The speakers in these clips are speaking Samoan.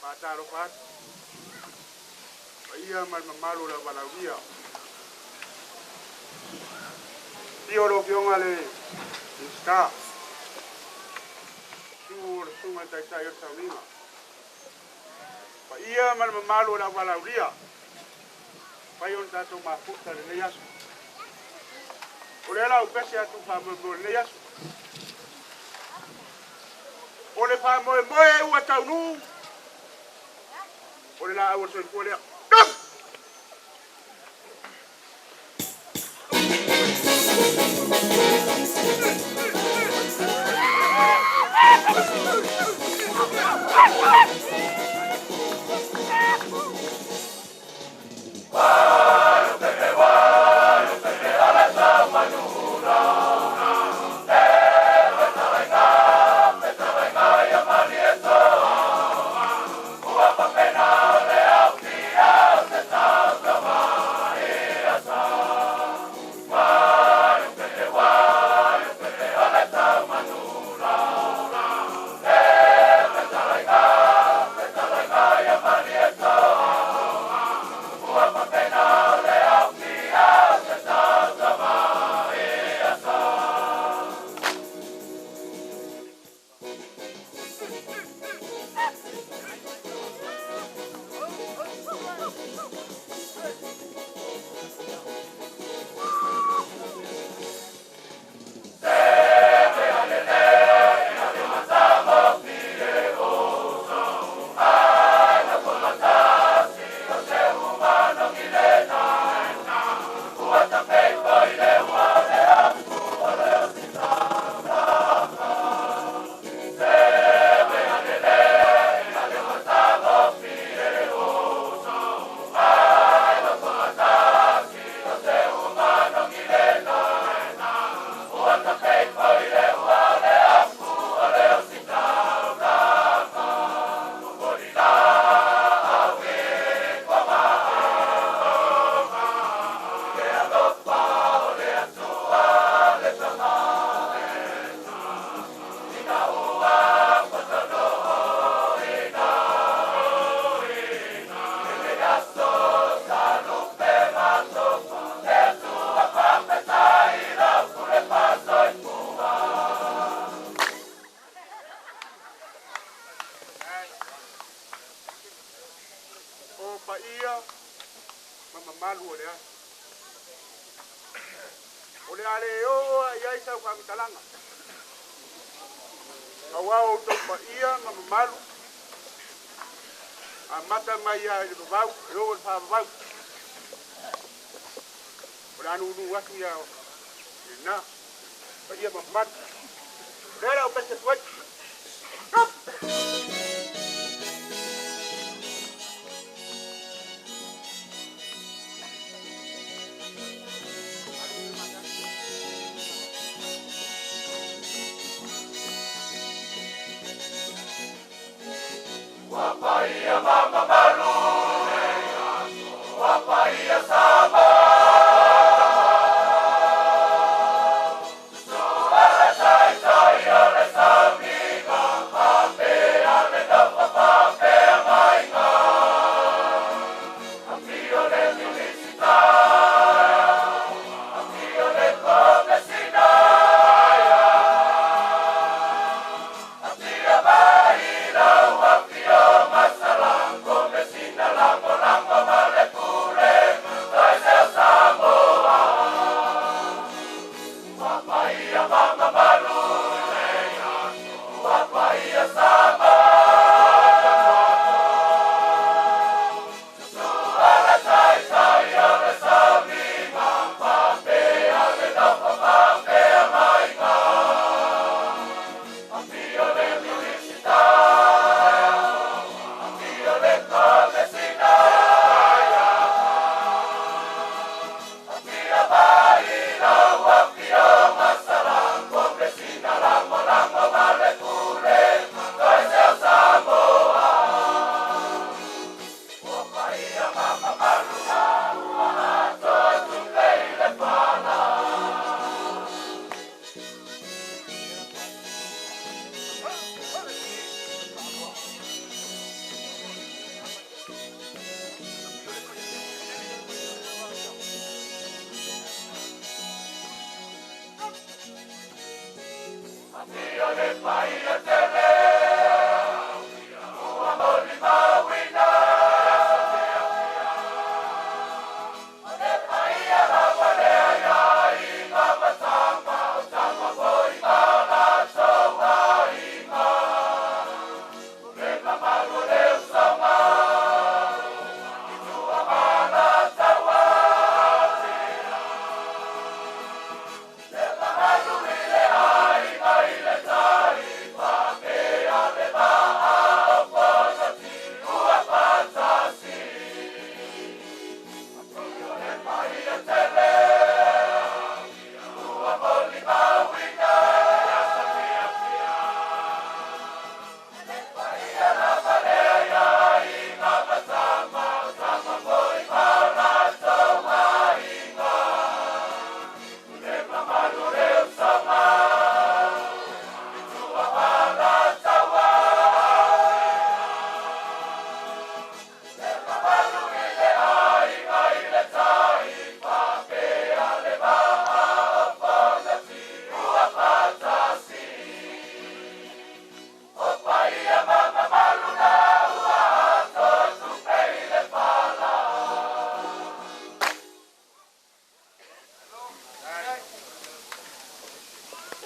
Faatalofa atu paia ma le mamalu o le avalaulia. Afio lau Afioga le Minisita, susu o le Susuga i le Taitai o le Sauniga. Paia ma le mamalu o le avalaulia, mafai ona tatou mafuta i lenei aso. O lea la ou pese atu faamoemoe i lenei aso. O le faamoemoe ua taunuu, o le laau o le soifua lea. O paia ma mamalu o le aso. O le a le oo i ai sau faamatalaga. Auā o outou paia ma mamalu, amata mai lava i le vavau e oo i le faavavau. O le a nunu atu ia lena paia ma mamalu. O lea la ou pese atu ai. Paia ma mamalu, ua paia Samoa. Susu le taitai o le sauniga, faapea le nofo faafeagaiga. Afio le Minisita, afio le Komesina, afio mai lau Afioga Sala, Komesina Lagolago ma le Pulega.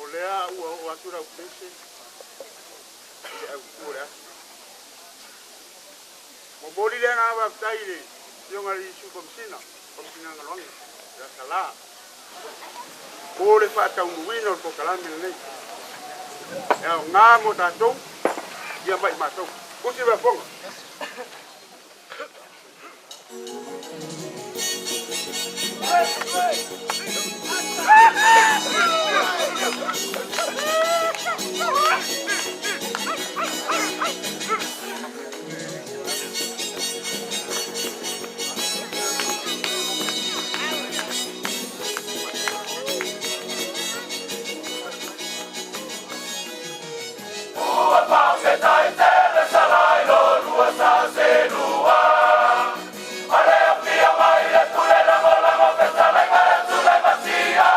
O lea ua oo atu lau pese i le autū o le aso. Momoli le agaga faafetai i le Afioga i le Sui Komesina, Komesina Galuega, ia Salā, mo le faataunuuina o le polokalame lenei. E aogā mo tatou, ia ma i matou. Usi le afoga. Ua faapetai tele salai lo lua sa selua. Ale afia mai le pule lagolago fetalaiga le Tulai Matia.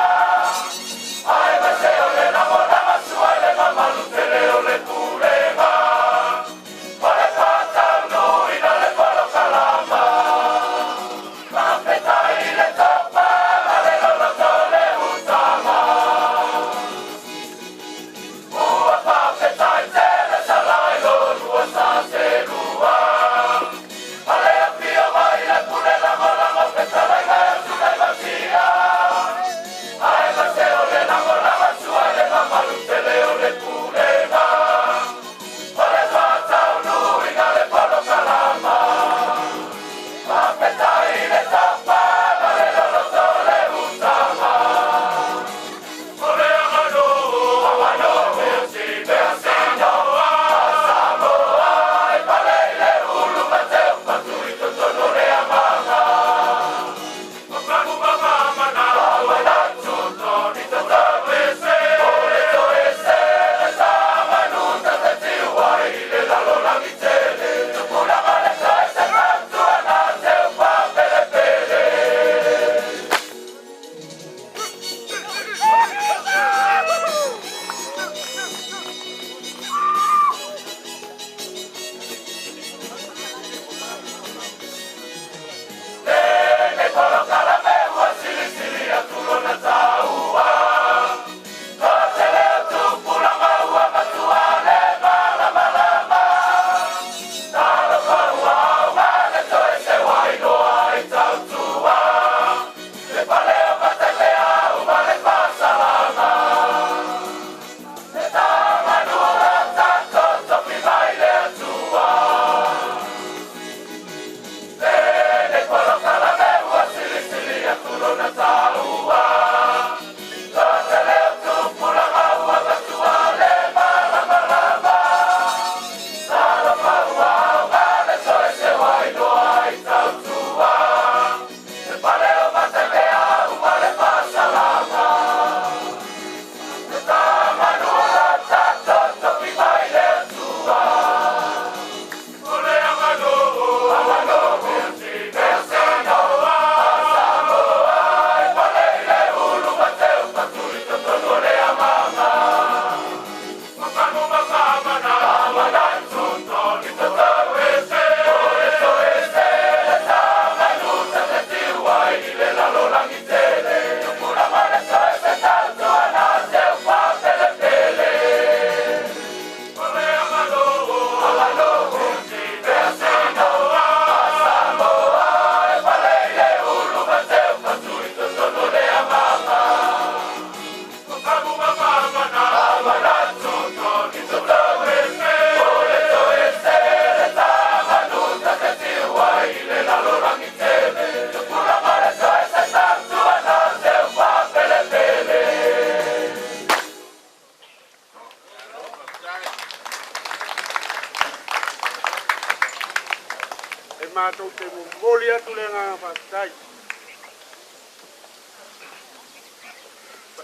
Matou te momoli atu le agaga faafetai.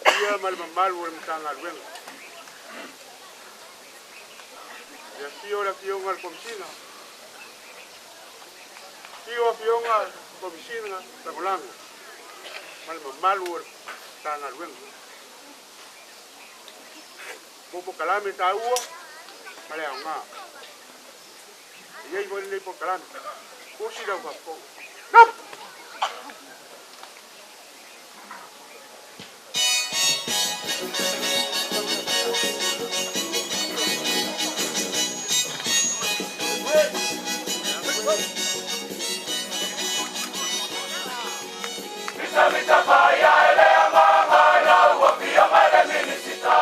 Paia ma le mamalu o le Matagaluega. Le afio o le Afioga i le Komesina, afio Afioga Komesina Lagolago ma le mamalu o le Matagaluega. Mo polokalame taua ma le aoga. E i ai foi lenei polokalame. Usi lau faafofoga. Mita mita paia ele amanga ila ua pia mai le minisita.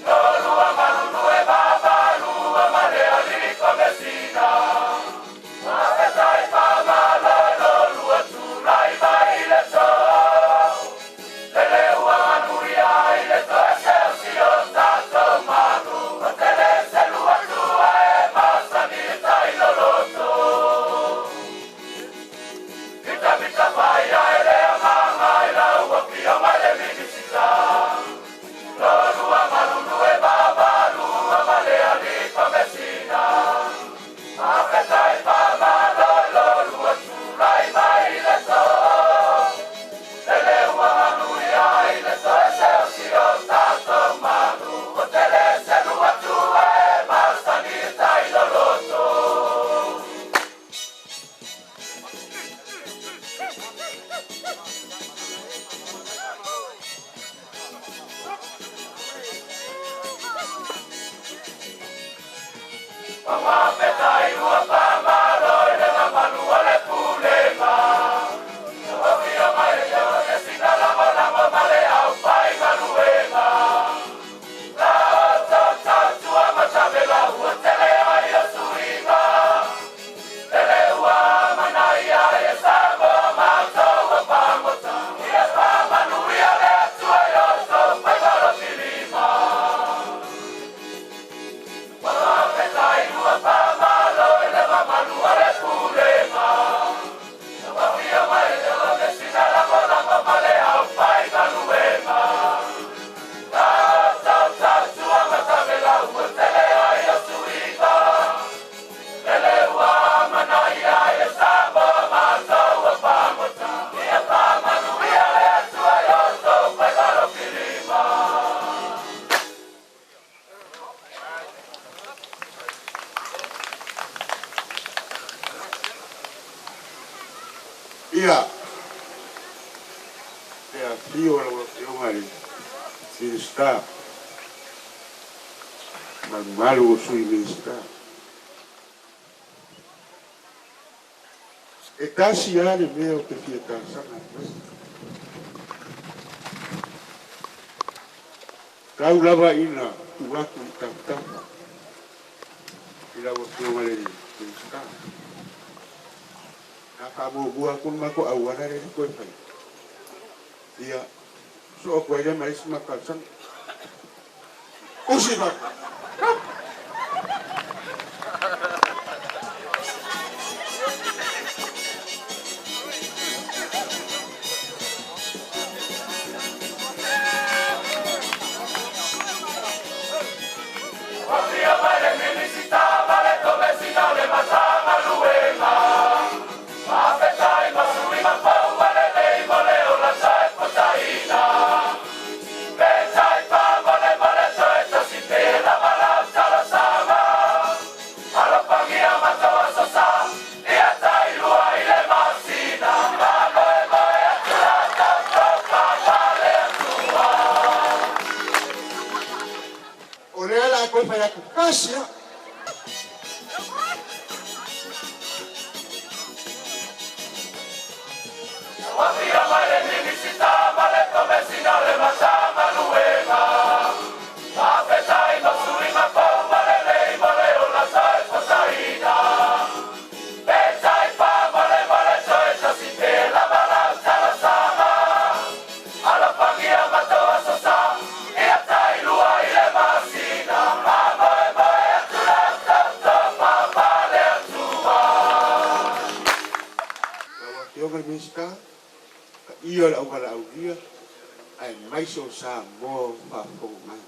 Lolua malulu e babalua male alii komesina. Mafetai pamalo lolua tulai mai le to. Lele ua manuia i le toe se o si o tatou manu. O tele selu atua e masani tai loloto. Mita mita paia ele amanga ila ua pia mai le minisita. Lolua malulu e babalua male alii komesina. Mafetai pamalo lolua tulai mai le to. Lele ua manuia i le toe se o si o tatou manu. O tele selu atua e masani tai loloto. Mafetai ua pamalo i le mamalu o le Pulega. Ofia mai le Komesina lagolago ma le aufai galuega. La outou tautua matavela ua tele ai o suiga. Lele ua manaia e Samoa matou o pagota. Ia faamanuia le Atua i outou faiva lofilima. Mafetai ua pamalo i le mamalu o le Pulega. Ofia mai le Komesina lagolago ma le aufai galuega. La outou tautua matavela ua tele ai o suiga. Lele ua manaia e Samoa matou o pagota. Ia faamanuia le Atua i outou faiva lofilima. Ia, le afio o lau Afioga i le Minisita, ma le mamalu o Sui Minisita. E tasi lava le mea ou te fia talosaga atu ai. Tau lava ina tuu atu i tafatafa i lau Afioga i le Minisita. A faamuamua atu le matou auala lea e toe fai. Ia, soo atu ai lea ma le isi matou talosaga. Usi fafo. Ofia mai le Minisita ma le Komesina o le Matagaluega. Mafetai ma sui ma paua lelei mo le ola toe potaina. Petai pa mole mole toe tasi pe lava lau talosaga. Alofagia matou aso sa, ia tai lua i le masina. Faamoemoe atu la tatou papa le Atua. O lea la toe fai atu tasi lava. Ofia mai le Minisita ma le Komesina o le Matagaluega. Mafetai ma sui ma paua lelei mo le ola toe potaina. Petai pa mole mole toe tasi pe lava lau talosaga. Alofagia matou aso sa, ia tai lua i le masina. Faamoemoe atu la tatou papa le Atua. Afioga i le Minisita, paia o le auvalaaulia, aemaise o Samoa o faafofoga mai.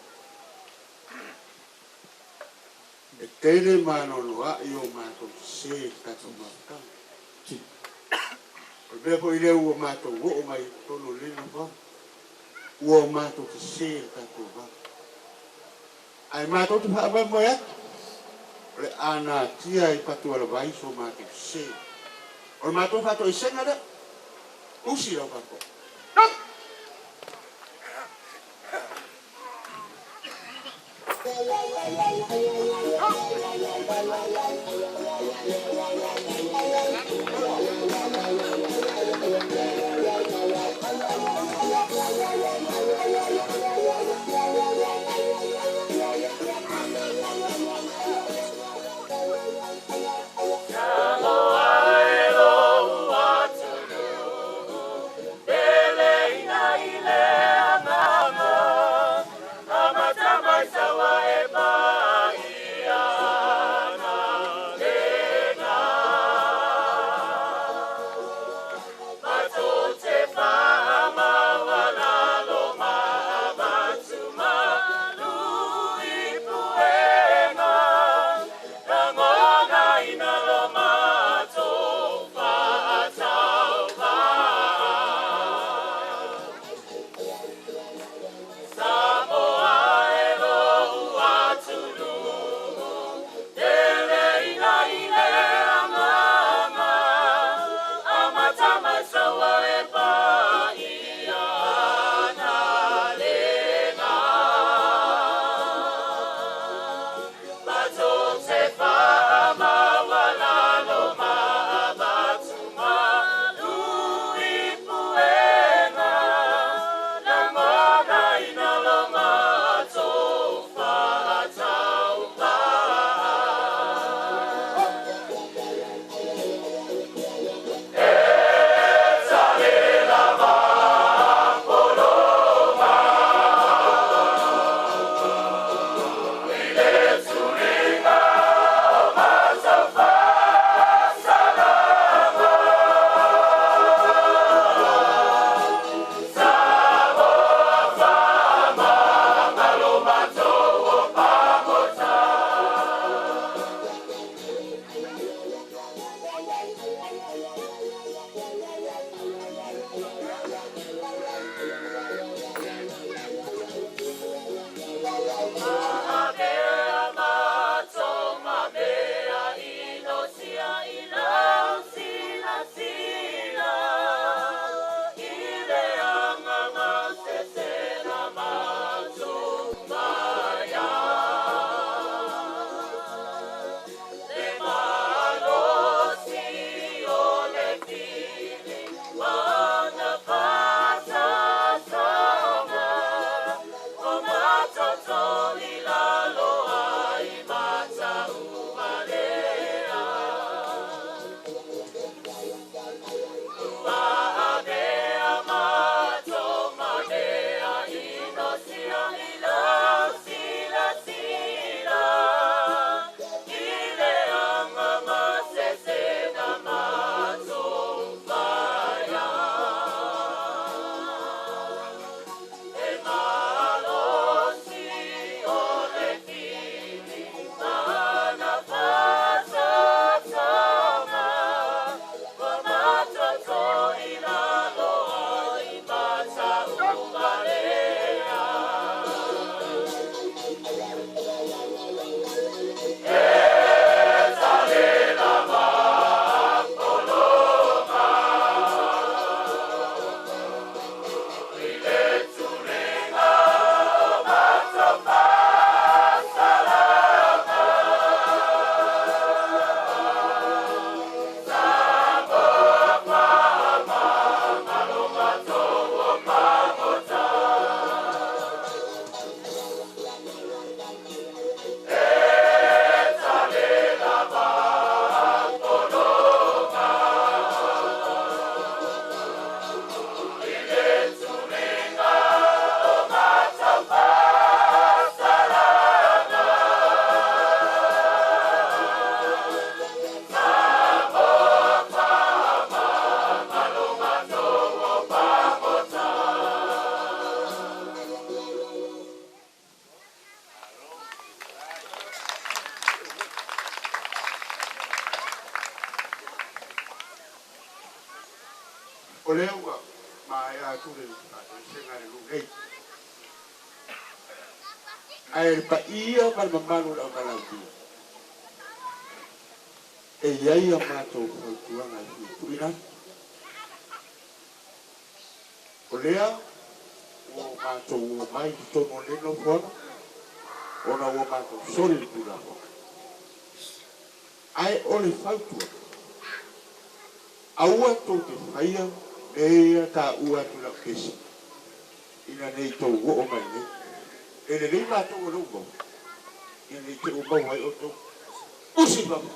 E tele ma anoanoai o matou sesē i le tatou mafutaga. O le mea foi lea ua matou oo mai i totonu o lenei nofoaga, ua o matou sesē i le tatou va. Ae matou te faamoemoe atu, o le a natia i patualavai so matou sesē. O le matou faatoesega lea, usi lau faafofoga. O lea ua maea atu le faatoesega i le nuu nei. Ae le paia ma le mamalu o le auvalaaulia, e i ai a matou fautuaga e fia tuuina atu. O lea ua matou omai i totonu o lenei nofoaga ona ua matou soli le Tulafono. Ae o le fautuaga, aua tou te faia mea ia taua atu i lau kesi ina ne i tou oo mai nei. E lelei matou o lea ua maua, ina ne i te i ua maua ai outou. Usi fafo!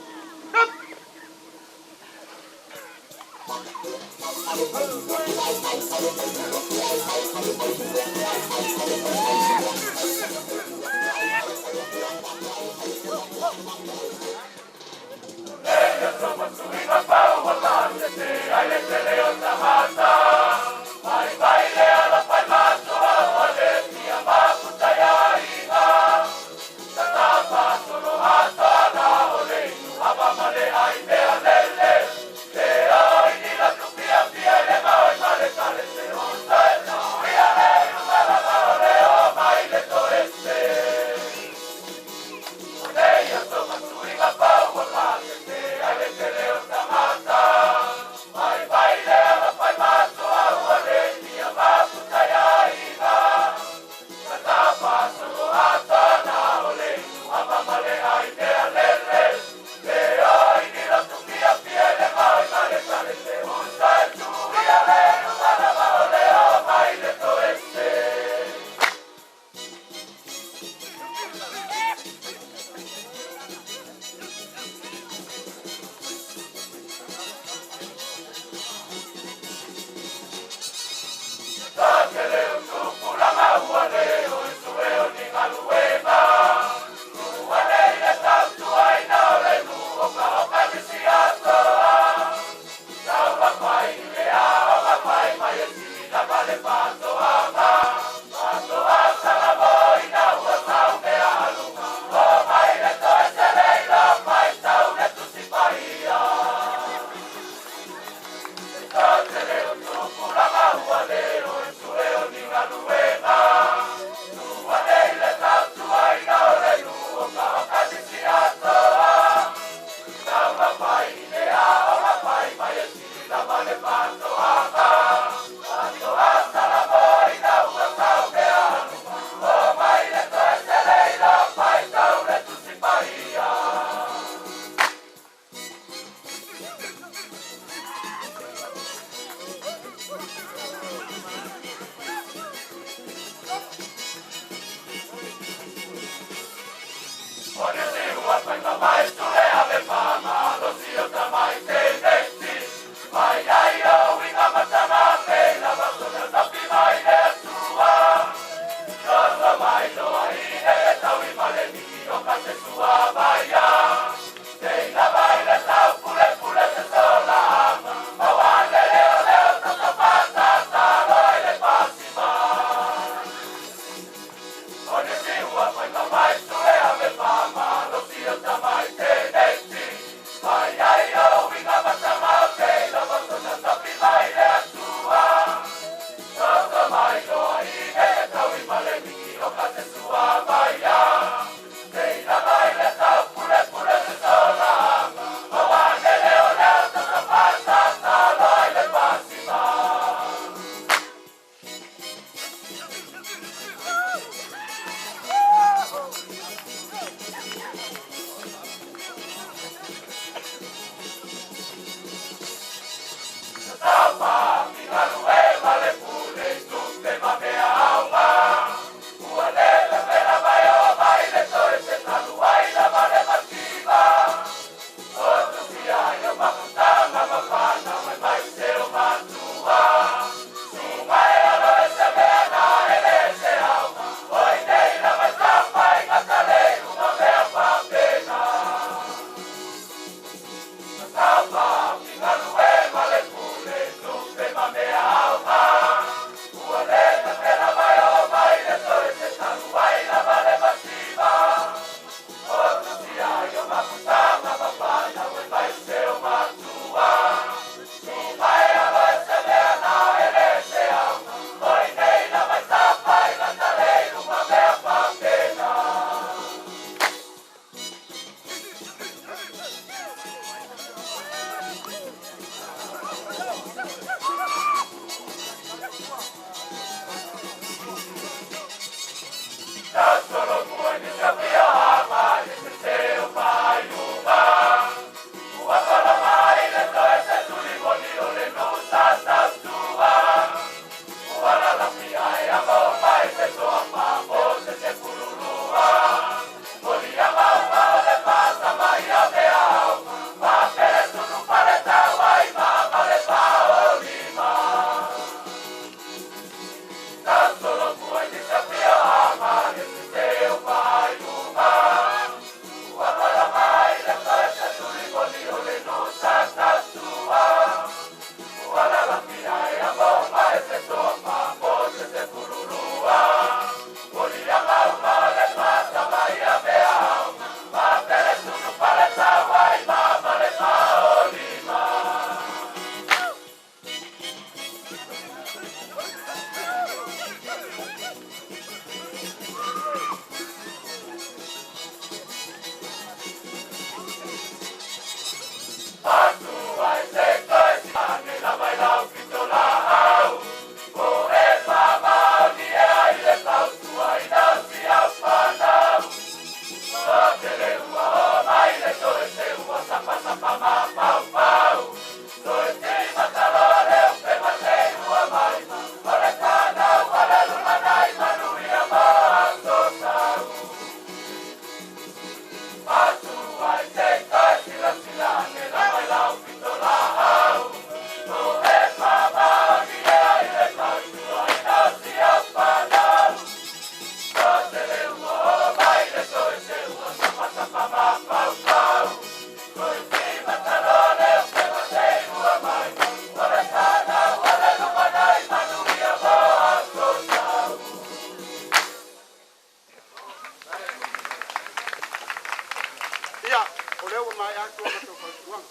Ia, o lea ua maea atu a matou fautuaga,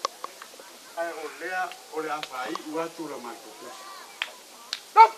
ae o lea o le a faaiu atu la matou tusi. Stop!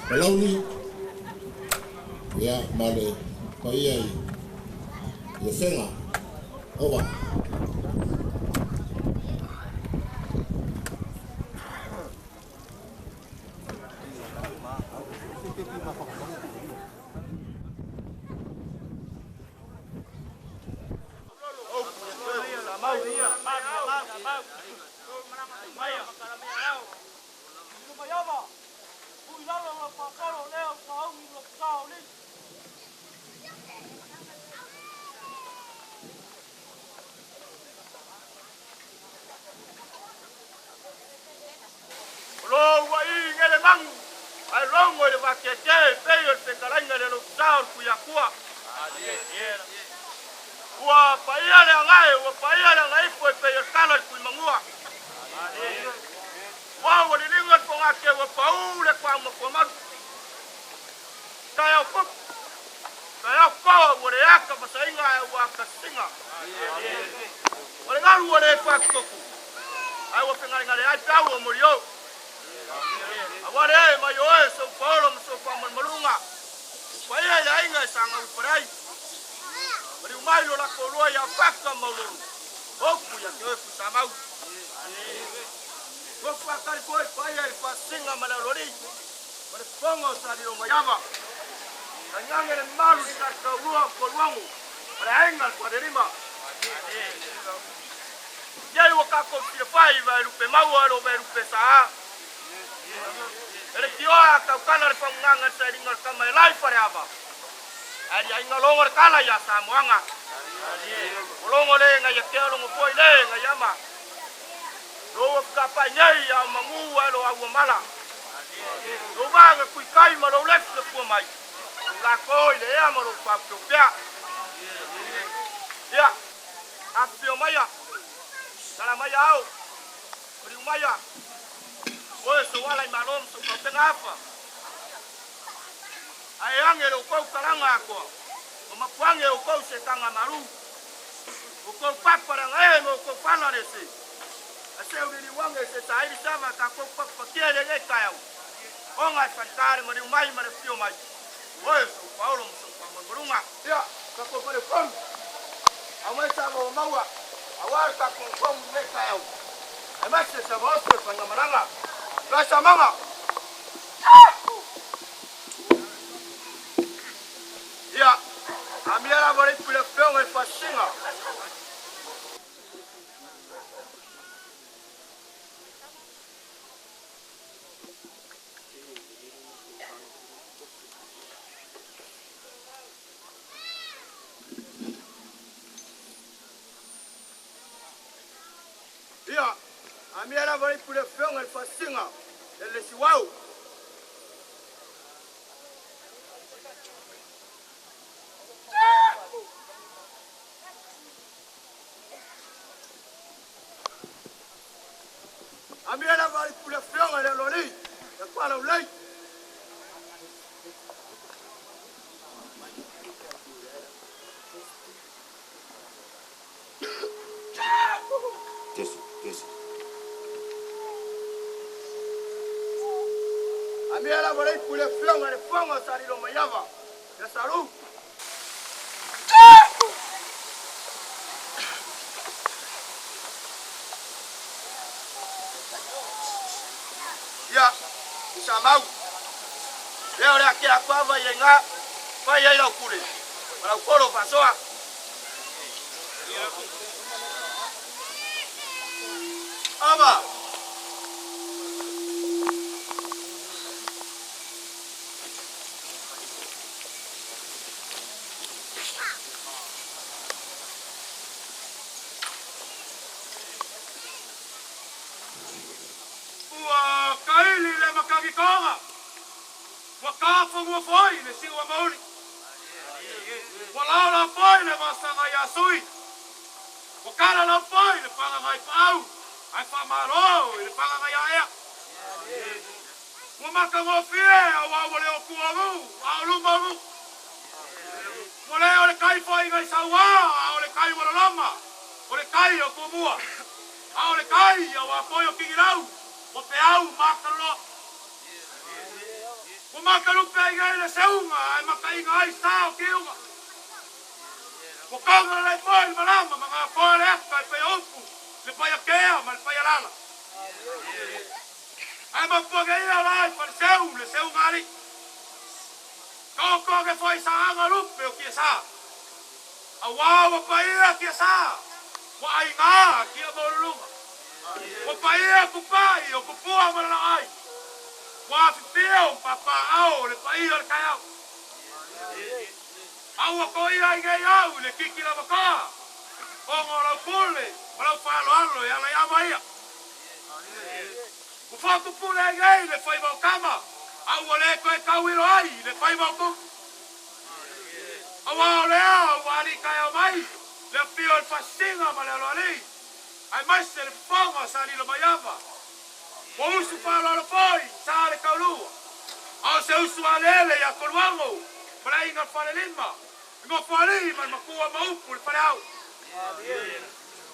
Palauli, ia ma le paia i Afega. Over. Ua paia le angai, ua paia le angai foi pe o kala kui mangua. Ua ua lilinga le pongake ua pau le kwa ma kwa maru. Tai au pup. Tai au pawa ua le aka masainga e ua kasinga. Ua le ngaru ua le whakutoku. Ai ua whengaringare ai pau o mori au. Awa le e mai oe sau paolo ma sau whamalmalunga. Paia le ainga e sanga uparai. Mari umai lo lako lua ia whaka maulolu. Oku ia ke oe kusamau. Oku akari koe paia i whasinga mana lori. Mare pongo sa lilo maiava. Tangange le malu sa kaulua ko luangu. Mare ainga le paderima. Iai wa kako file vai lupe maua ro vai lupe saa. Ele kioa kaukana le whanganga sa ringa le kama e lai whare ava. Ari ainga longo le kala ia Samoanga. O longo le ngai ia kea longo poi le ngai ama. Lo whakapai nei a mangu a lo au mala. Lo vanga kui kai ma lo lef le pua mai. La koi le ea ma lo whapio pia. Ia, apio maia. Tala maia au. Riu maia. Oe so wala i malom so kaupenga afa. Ai ange lo kou kalanga akoa. O mapuange o kou se tanga maru. O kou paparanga e mo kou pala le se. Ase uriri wange se tairi sama ka kou papakia le ngai kaiau. Onga e whantare mari umai mare fio mai. Oe so paolo mo so pamangurunga. Ia, ka kou pare fong. Au mai sa mo maua. Awar ka kou fong ngai kaiau. E mai se sa mosto pangamaranga. Rasa manga. Ia, a mia la vore pule fionga e fasinga. Ia, a mia la vore pule fionga e fasinga. E le siwau. Amiela vari pule fionga le lori. E kwa lau lei. Tesi, tesi. Amiela vari pule fionga le fonga sa lilo maiava. E saru. Ia, isa mau. Leo le akea kwa vai e ngā. Vai ai lau kure. Lau koro fasoa. Ama. Ua kaili le makagikonga. Ua kafonga foi le siwa mauli. Ua laula foi le masanga ia sui. Ua kala lau foi le whangangai paau. Ai whamaro i le whangangai aea. Ua makangofie au au le o kuaru, au lumaru. Ua lē o le kai foaiga i sauā, a o le kai ua loloma, o le kai o Tumua, a o le kai auā foi o Tigilau, ua peau ma ataloloa. Ua matalupe ai nei le seuga ae mataina ai sa o tiuga. Ua toga lelei foi le malama ma gafoa le ata e pei o upu i le paiakea ma le paialala. Ae mapu ane ia la i Faleseu le seuga alii. Taoto ane foi saaga lupe o tiasa. Auā ua paia tiasa, ua aigā tia maualuluga. Ua paia tupai o tupua ma lalaai. Ua afifio ma papaaao o le paia o le taeao. A ua toia ai nei au i le titi lava toa, ona o lau pule ma lau faaaloalo e ala i ava ia. Ua fotu pule ai nei le faiva o tama, a ua le toe tauilo ai i le faiva o tupu. Auā o lea ua alii taeao mai le afio o le faasisiga ma le aloalii, aemaise le fofoga o Salilomaiava. Ua usu faaaloalo foi sa le taulua, a o se usu aleele ia Toluago ma le aiga o le Falelima, i Nofoalii ma le matua ma upu i le faleao.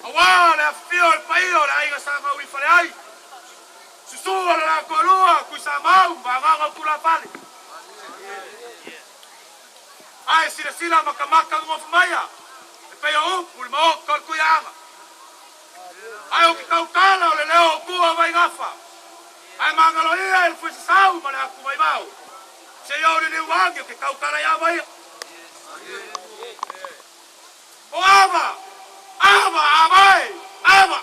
Auā le afifio o le paia o le aiga sa gauifale ai, susu o le la toalua Tuisamau ma Agaga o Tulafale. Ae silasila matamata nonofo maia e pei o upu i le maota o le Tuiaaga. Ae ou te tautala o le leo o tua o Vaigafa, ae magalo ia e le fuesasau ma le atu vaivao. Se i ou liliu ane ou te tautala i ava ia. O ava! Ava! Ava e! Ava!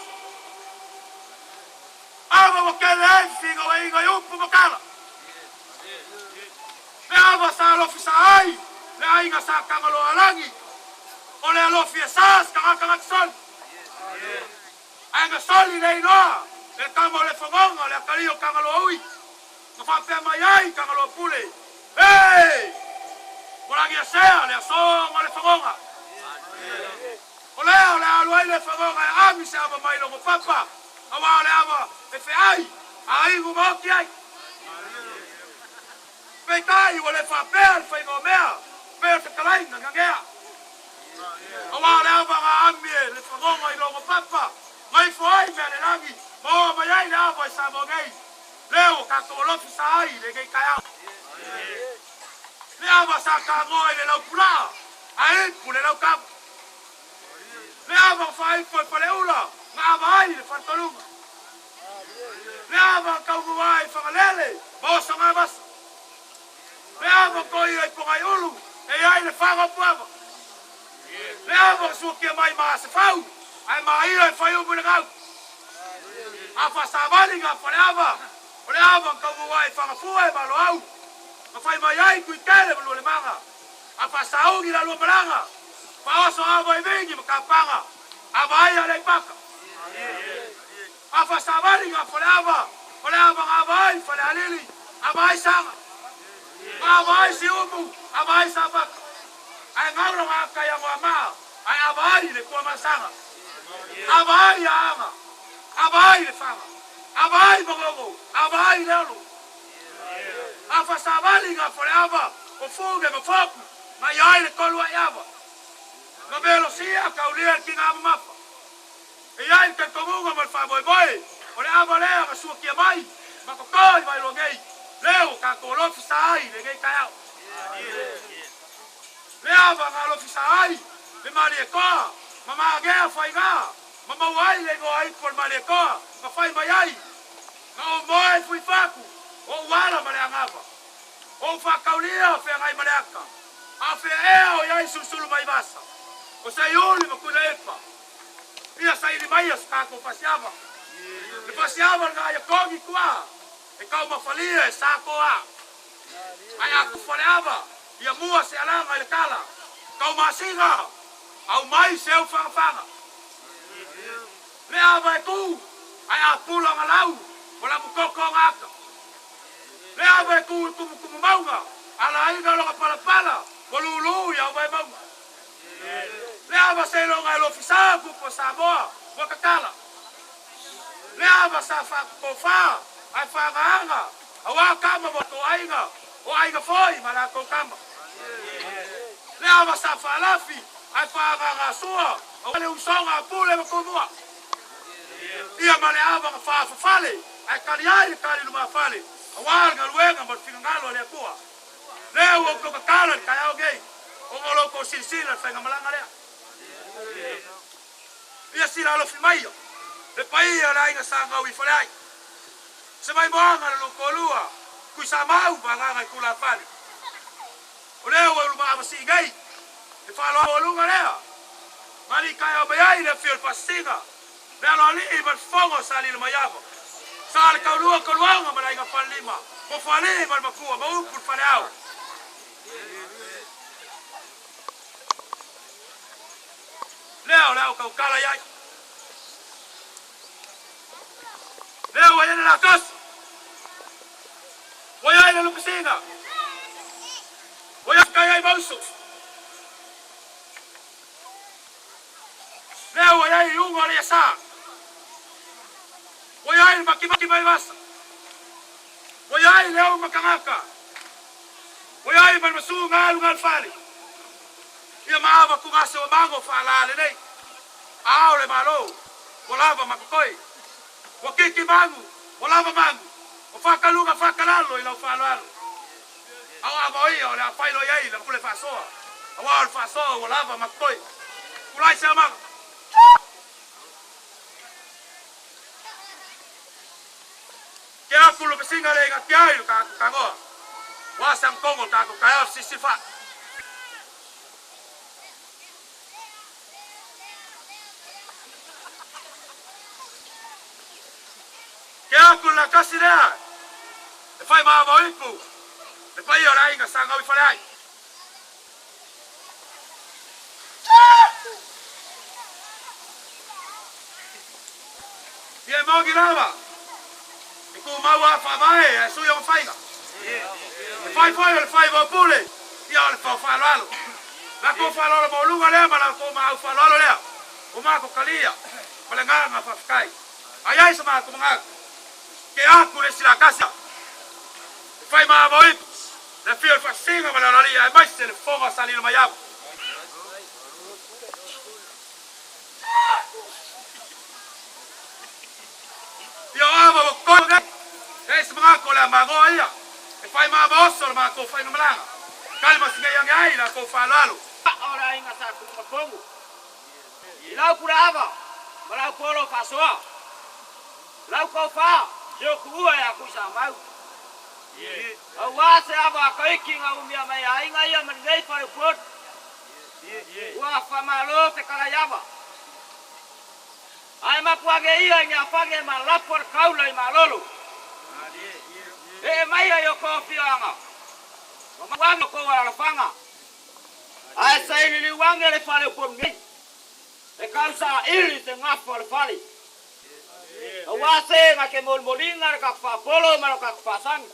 Ava ua tele ai fefinauaiga i upu ma tala. Le ava sa alofi sa ai le aiga sa Tagaloaalagi, o le alofi e sa se tagata na te soli. Ae na soli le igoa e le tama o le Fogoga, le atalii o Tagaloaui, na faapea mai ai Tagaloapule, E! Ua lagiasea le asoga o le Fogoga. O lea o le a alu ai le Fogoga e aami se ava mai logo papa, auā o le ava e feai a inu ma oti ai. Peitai ua le faapea le faiga o mea, pei o le fetalaiga gagea. Auā o le ava na aami e le Fogoga i logo papa, na ifo ai mea le lagi ma oo mai ai le ava i Samoa nei, lea ua tatou alofi sa ai i lenei taeao. Le ava sa tagoa i le laupulaa, ae ipu le lautama. Le ava na faaifo e Faleula na ava ai le faletaluga. Le ava na taunua ai Fagalele ma Osogavasa. Le ava na toia i Pogaiulu e i ai le faga o Puava. Le ava na suakia mai ma Asefau ae maia e faiumu i le gau. A faasavali ga faleava, o le ava na taunua ai Fagafua e Maloau, na fai mai ai Tuitele ma Lualemaga. A faasauni la lua malaga, faaoso ava i vigi ma kapaga, ava ai Aleipata. A faasavali ga faleava, o le ava na ava ai Falealili, ava ai Saga. Na ava ai Siumu, ava ai Safata. Ae gau loga ata i Anoamaa, ae ava ai le Tuamasaga. Ava ai Aaga, ava ai le Faga, ava ai Magogo, ava ai Leolo. A faasavali ga faleava o Fuge ma Foku, na i ai le tolu ai ava. Na velosia taulia le tiga mamafa. E i ai le talitonuga ma le faamoemoe, o le ava lea na suakia mai ma totō i Vailoa nei, lea ua tatou alofi sa ai i lenei taeao. Le ava na alofi sa ai le Malietoa ma magea faigā ma maua ai le igoa ipu o le Malietoa na fai mai ai, Na ou moe i Fuifatu, o ou ala ma le agava. O ou faataulia o feagai ma le ata, a o fea ea o i ai sulusulu mai vasa, o Seiuli ma Tuilaepa. Ia saili maia se tatou fasiava. Le fasiava lena ia togi tua, e taumafalia e sa toa. Ae a tufa le ava, ia mua se alaga i le tala, Taumasina, aumai se au fagafaga. Le ava e tu, ae a pula ona lau, ua lamutoko ona ata. Le ava e tu i tumutumu mauga, alaina lona palapala, ua lūlū i auvae mauga. Le ava seiloga e lofisa tupu o Samoa, ua tatala. Le ava sa faatotofā ae faagaaga, auā tama ma outou aiga, o aiga foi ma latou tama. Le ava sa faalafi ae faagāgāsua aua le usoga a pule ma tumua. Ia ma le ava ga faafafale ae kali ai le kali lumafale auā le galuega ma le finagalo a le Atua. Lea ua outou tatalo i le taeao nei ona o lo outou silasila i le faigamalaga lea. Ia sila alofi maia le paia o le aiga sa gau i Faleai. Se maimoaga le lukolua Tuisamau ma agaga i tulafale. O lea ua ulumaavasii nei le faaaloalo lea. Mali taeao mai ai le afio o le Faasisiga, le aloalii ma le fofoga o Salila Maiava. Sa le taulua toluaga ma le aiga falelima, Mofoalii ma le matua ma upu le faleao. Lea o le au tautala i ai. Lea ua i ai le latasi. Ua i ai le lupisiga. Ua i ai ai mausu. Lea ua i ai iuga o le iasa. Ua i ai le makimaki mai vasa. Ua i ai le au makagaka. Ua i ai ma le masuga alu galufale. Ia maava tugase o mago faalā lenei. Ao le malo, ua lava makokoi. Ua kiki magu, ua lava magu. O whakaluga whakalalo i lau whaaloalo. Au ava ia o le afailo i ai la pule faasoa. Auā o le faasoa ua lava makokoi. Tulai se amaga. Ke aku lo pesinga le inga kiai lo kaku kangoa. Wa sang kongo kaku kaya sisi fa. Ke aku la kasi lea. E whai maa mauipu. Le pai o le aiga sa ngau i fale ai. Ia e maogi lava. E ku maua whaavae e sui o mawhaiga. E whai whai o le whai pule. Ia o le whai whaaloalo. La ko whaaloalo mauluga lea ma la ko maau whaaloalo lea. O mako kalia. Ma le nganga whawhikai. Ai ai sa mako mangaku. Ke aku le sila kasi. E whai maa mauipu. Le fio le whasinga ma le olalia e maise le fonga salila maiavu. Ia ava wa koe nei. E se mangako le mangoa ia. E whai maa maoso le mako whai ngamalanga. Kali masinga iange ai la ko whaalalo. O le aiga sa tumafogu. I lau pule ava, ma lau polo faasoa. Lau kaufā, se o kuua e aku i sa mau. Auā se ava a kaiki ngā umia mai aiga ia ma lenei faleupolu. Ua faamālō te kalaiava. Ae mapuage ia i niafage ma lapo le kaula i malolo. E mai ai o ko afioaga. Ma mapuage o kou alalafaga. Ae saililiuage le faleupolu nei. E kausaili se gafa o le fale. Auā se ga ke molimoliga le kako faapolo ma lo kako faasagi.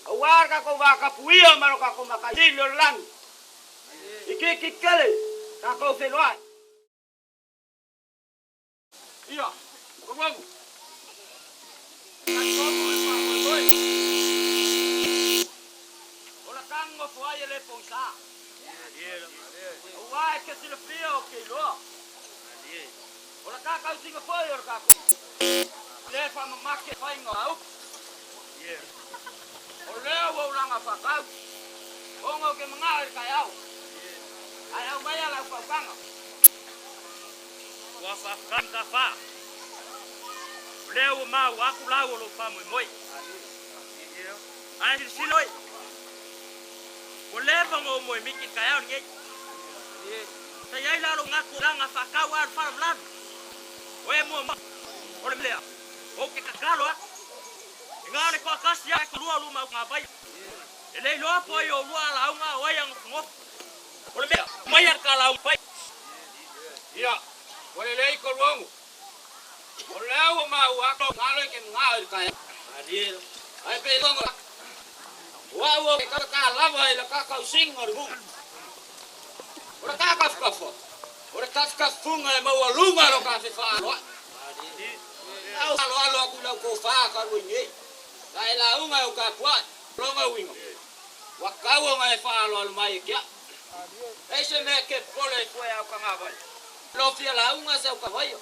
Auā le kakou vakapuia ma lo kakou makaili o le lagi. I kikikele kakou feloai. Ia, o Katomo e whamoemoe. O le kago foai e lē pogisā. Auā e ke silafia o ke iloa. O le kakausiga foi o le kakou. Lē faamamake faiga o aupu. O lea ua ulaga faatau. Ona o ke magao i le taeao. Ae aumaia lau faupaga. Ua faafetai Matafā. O lea ua maua aku lau o lou faamoemoe. Ae silasila oi. Ua leva ona ou moe miti i le taeao lenei. Sa i ai la lou manatu laga faatau a le faalavelave. O e muamua o le mea lea ou te tatalo atu. E na o le toatasi lava e toalua o luma augavaia. E le iloa po ai o ulua alauga o ai a nofonofo. O le mea, mai a le talauga fai. Ia, ua lelei koluogo. O lea ua maua atu galo i ke magao i le taeao. Ae pe iloga. O au o ke kakā lava i le kakausiga o le nuu. O le kakafukafa, o le kafikafuga e maualuga lo ka fefaaloai. Au aloalo aku i lau tofā talu ai nei. La e lauga e o tapuai. Longa uiga. Ua tau ona e faaloalo mai e ke au. E se mea ke pole i fue au ka ngā vai. Lo fia launga se au ka vai.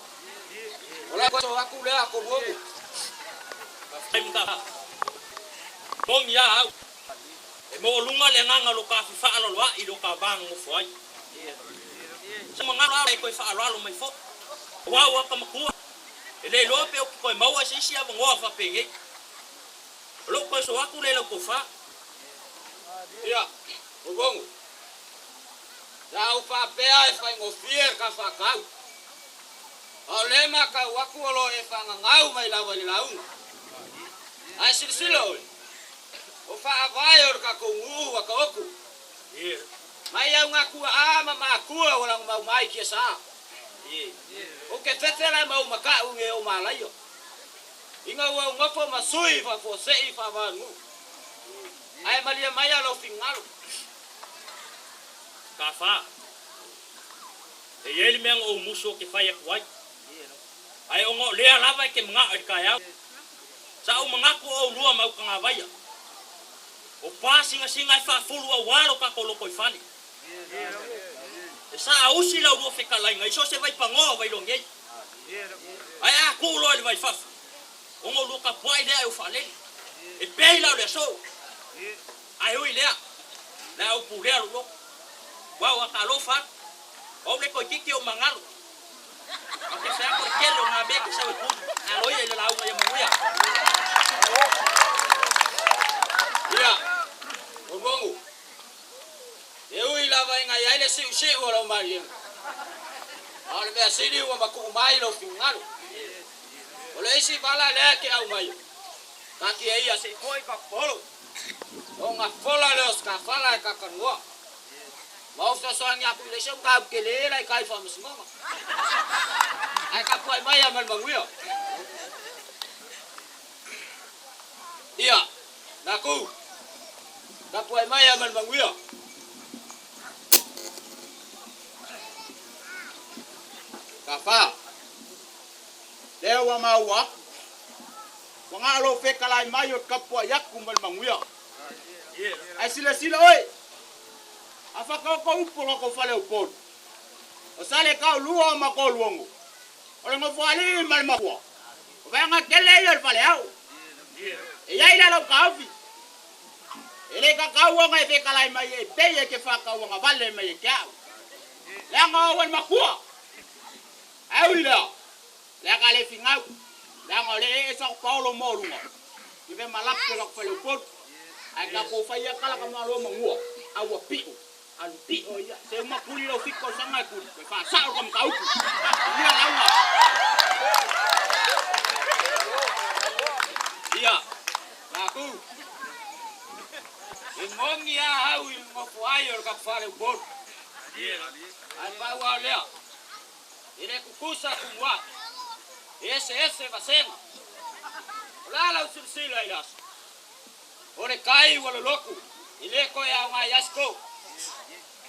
O la koe aku lea ko luogu. Ai mga. Mong ia au. E mo lunga le nganga lo ka fi fa lo i lo ka bang mo foi. Sa mga la e koe fa lo mai fo. Wa wa ka makua. E le lo pe o koe maua se isi a ngoa fa penge. Lo koe so aku le lo ko fa. Ia, o bongo. Sa au whapea e whaingofie ka whakau. O le maka waku o lo e whangangau mai lawa i launga. Ai silisila oe. O whaawai o ka kongu wa ka oku. Mai au ngā kua a ma makua o langu mau mai kia sa. O ke whetera mau makau nge o malaio. Inga ua ngofo masui fa fosei fa vangu. Ai malia mai alo fingalo. Ka fa. E ieli mea o muso ke whai aku ai. Ai o ngō lea lava e ke mga o ka iau. Sa o mga ku o lua mau ka ngā vaia. O pā singa singa e whaafulu au walo ka ko loko i fale. E sa ausi lau lua whekalainga. Iso se vai pangoa vai longei. Ai a ku loa le vai fafa. O ngō lua ka puai lea e o whalele. E pei lau lea so. Ai hui lea. Lea au pu lea loko. Wau a ka lofa. O le koe kiki o mangalo. O ke se ako e kele o ngā mea ke sau e kulu. A loia i le launga ia manuia. Ia, o bongo. E ui lava inga ia ile siu siu o lau marienga. A o le mea sili ua maku'u mai lou figalo. O le isi vala lea ke au mai. Ka kia ia se i ka polo. O ngā fola leo skafala e kakanua. Ma o fesoasoani aku i le isi au kau ke le la i kai whamasimoga. Ai ka puai mai a malmanguia. Ia, naku. Ka puai mai a malmanguia. Ka wha. Lea wa mau aku. Wa ngā lo whekalai mai o kapua yaku malmanguia. Ai sila sila oi. A whakao upo loko whale o polu. O sale kau lua o mako luongo. O le ngofuali ma le makua. O vanga kele ia le fale au. E iai la lau kaufi. E le kakauanga e whekalai mai e pei e ke whakauanga vale mai e ke au. Lea ngā o le makua. Au i lea. Lea ka le fingau. Lea ngā le e sa paolo mō lunga. I ve malape loko whale o polu. Ai ka ko whai kala ka malo mangua. Au a pi'o. Alu pi'o ia. Se uma kuli lau fiko sanga e kuli. Koe wha sao ka mkauku. Ia launga. Ia, naku. E mongi a au i ngofu ai o le kapufale upolu. Ai pau au lea. E le kukusa kumua. E ese ese vasenga. O la lau silisila i laso. O le kai ua le loku. I le koe au ngai asko.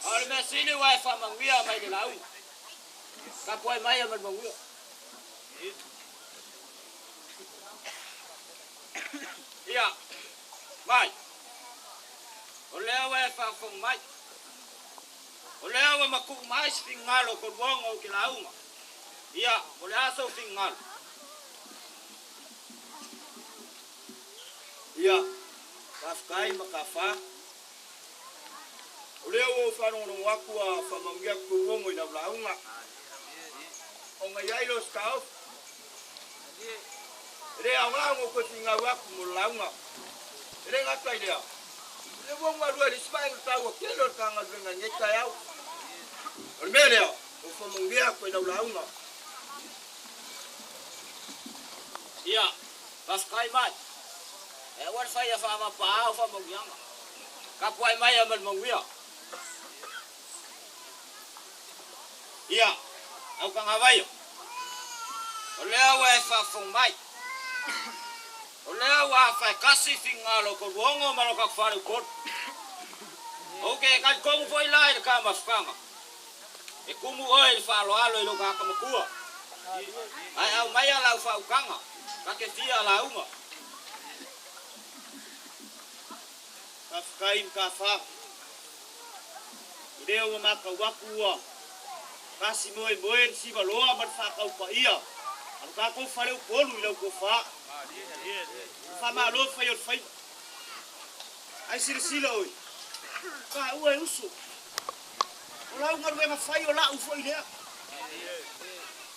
O le mea sili ua e whamanguia mai le lauga. Ka puai mai a malmanguia. Ia, mai. O lea ua e whaafonga mai. O lea ua maku'u mai se figalo ko luoga o ke lauga. Ia, o le aso figalo. Ia, whawhakai ma ka wha. O lea ua whanongonongo aku a whamangia ku uongo i lau launga. O ngai ai lo skao. E le au ngā ngō koe whingau aku mo launga. E le ngata i lea. Le ua ngā rua le smae ngā taua kele o ka ngā ruenga ngai tai au. O le mea lea, o whamangia koe lau launga. Ia, whawhakai mai. E ua le whai a whaamapa au whamangianga. Ka puai mai a malmanguia. Ia, au ka ngā vaio. O lea ua e whaafonga mai. O lea ua whai kasi fingalo ko luongo ma lo ka whare upolu. O ke kai kongu foi lai le ka mafukanga. E kumu oe le whaaloalo i lo ka akamakua. Ai au mai a lau whaukanga. Ka ke fia launga. Ka whakai ka wha. I Lea ua matau atu ua tasi moemoe le sivaloa ma le faataupaia a lo tatou faleupolu i lau tofa. Faamalo le fai o le faiva. Ae silasila oe, taua e uso, o lau galuega fai o lau foi lea.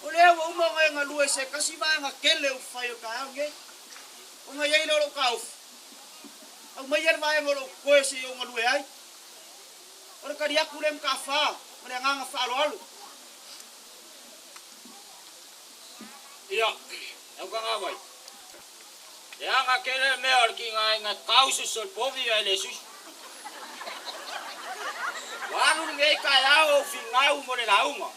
O lea ua uma ona e galue i se tasi vaega tele upufai o le taeao lenei. Ona i ai lea o lou taofi, aumaia le vaega o lo o totoe se i ou galue ai. O le tali atu lea mataafa ma le agaga faaaloalo. Ia, Aukagavai, e aga tele le mea o le tigaina e tau susu o le povi ae le susu. Ua alu lenei taeao o ou finau mo le lauga.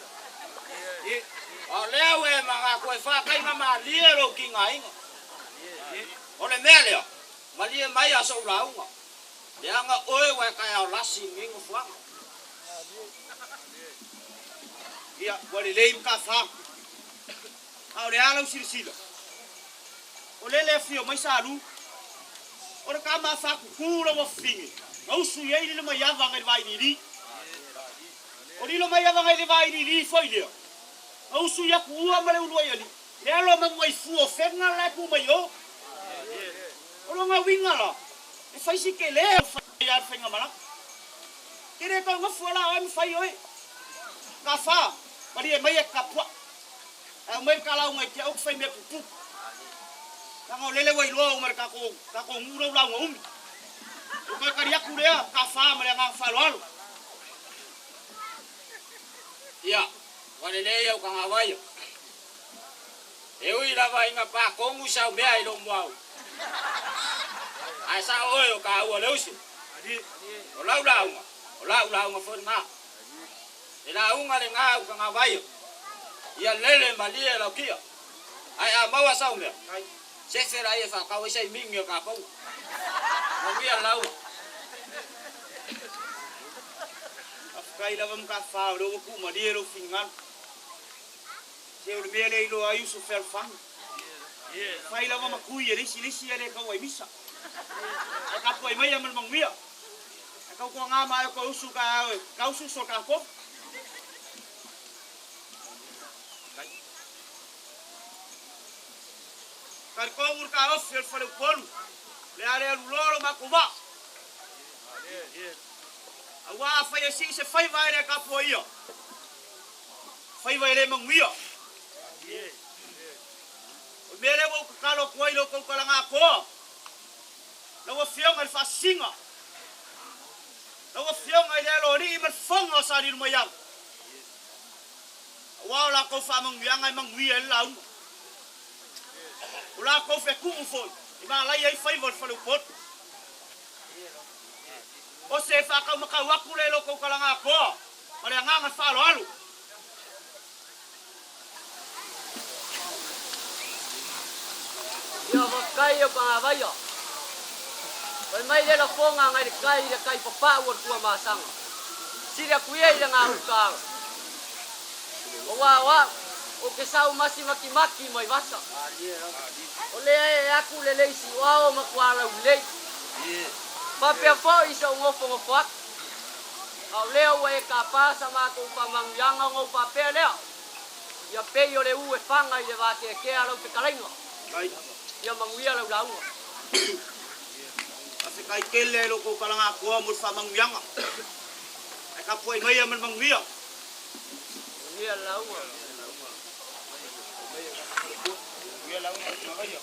A o lea ua e manatu e faataiga malie lou tigaina. O le mea lea, malie mai a sou lauga. Leaga oe ua e taeao lasi i lenei nofoaga. Ia, ua lelei mataafa. A o le a lau silasila? O lele e afio mai Salu. O le tama a faatutū lau afafine, na usu i ai Lilomaiava agai le vailiili. O Lilomaiava agai le vailiili foi lea, na usu i Atuua ma le Uluaialii, le alo a Manuaifua o Fega la e tu mai o. O lona uiga la, e fai si tele o fai a le faigamalaga. Ke le tau nofo la oe ma fai oe. Ka wha, malie mai e kapua. Ae aumai le talauga i te au fai mea pupu. Leaga o lele ua iloa uma e le tatou nuu lau lauga umi. O toe tali atu lea, ka wha ma le agaga faaaloalo. Ia, ua lelei au kagavaia. E ui lava ina patonu sau mea i lou muau. Ae sao oe o taua le uso. O lau lauga, o lau lauga foi lena. E lauga lena au kagavaia. Ia lele malie lau kia. Ae a maua sau mea, sefe laia e faatau ai sai mingi o tatou. Manuia le lauga. Faafetai lava mataafa o lea ua tuumalie lou finagalo. Se o le mea lea e iloa ai uso fealofani. Fai lava ma tui e le isi le isi e le tau ai misa. Ae tapuai maia ma le manuia. Ae tautuaga ma ae o toe usu taeao e tausi uso o le tatou. Talitonu le taofi o le faleupolu, le a le aluloa lo matou vaa. Auā afai e sii se faiva ae le tapuaia, faiva e le manuia. O le mea lea ua ou tatalo atu ai i lo outou talaga atoa, lau Afioga i le Faasisiga, lau Afioga i le Aloalii ma le Fofoga o Salilumaiava, auā o latou faamanuiaga e manuia ai le lauga. O latou fetuu foi e malaia ai faiva o le faleupolu. O se faataumatau atu lea i lo outou talaga atoa ma le agaga faaaloalo. Ia faafetai au pagavaia. Fai mai le lafoga ngai le kai i le kai papau o le Tuamasaga. Sili atu ia i le gauta alo. Aua o au, ou te sau masi makimaki mai vasa. O lea e atu le leisi o ao ma tualaulelei. Faapea foi sou nofonofo atu. A o lea ua e tapa sa matou faamanuiaga ona ou faapea lea, ia pei o le u e faga i le vateatea lau fetalaiga. Ia manuia lau lauga. Faafetai tele i lo outou talaga atoa mo le faamanuiaga. Ae tapuai maia ma le manuia. Manuia le lauga. Manuia lauga.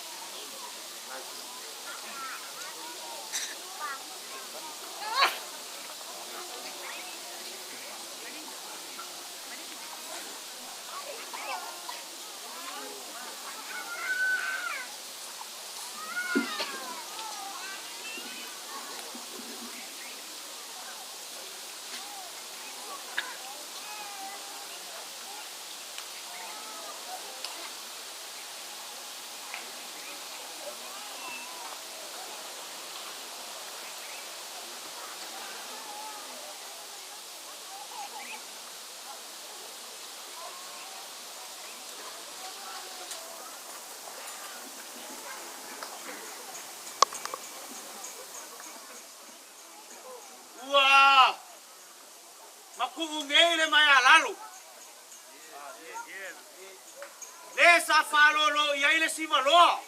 Le sa faalōlō i ai le sivaloa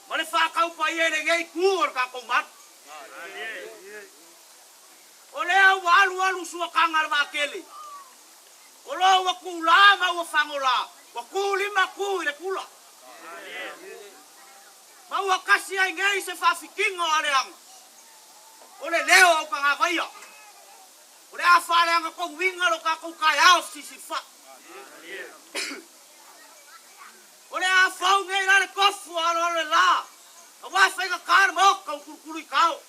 ma le faataupaia i lenei itu o le tatou malu. O lea ua alualu suakaga a le vaatele, o lo ua tuulā ma ua fagolā, ua tulima tu i le tula. Ma ua tasi ai nei se faafitiga o aleaga, o le leo o autagavaia, o le a faaleaga tonuina lo tatou taeao fesisilifai. O le a fou nei la le tofu o aloalo le la, aua faigata le maota ua tulutulu i tao.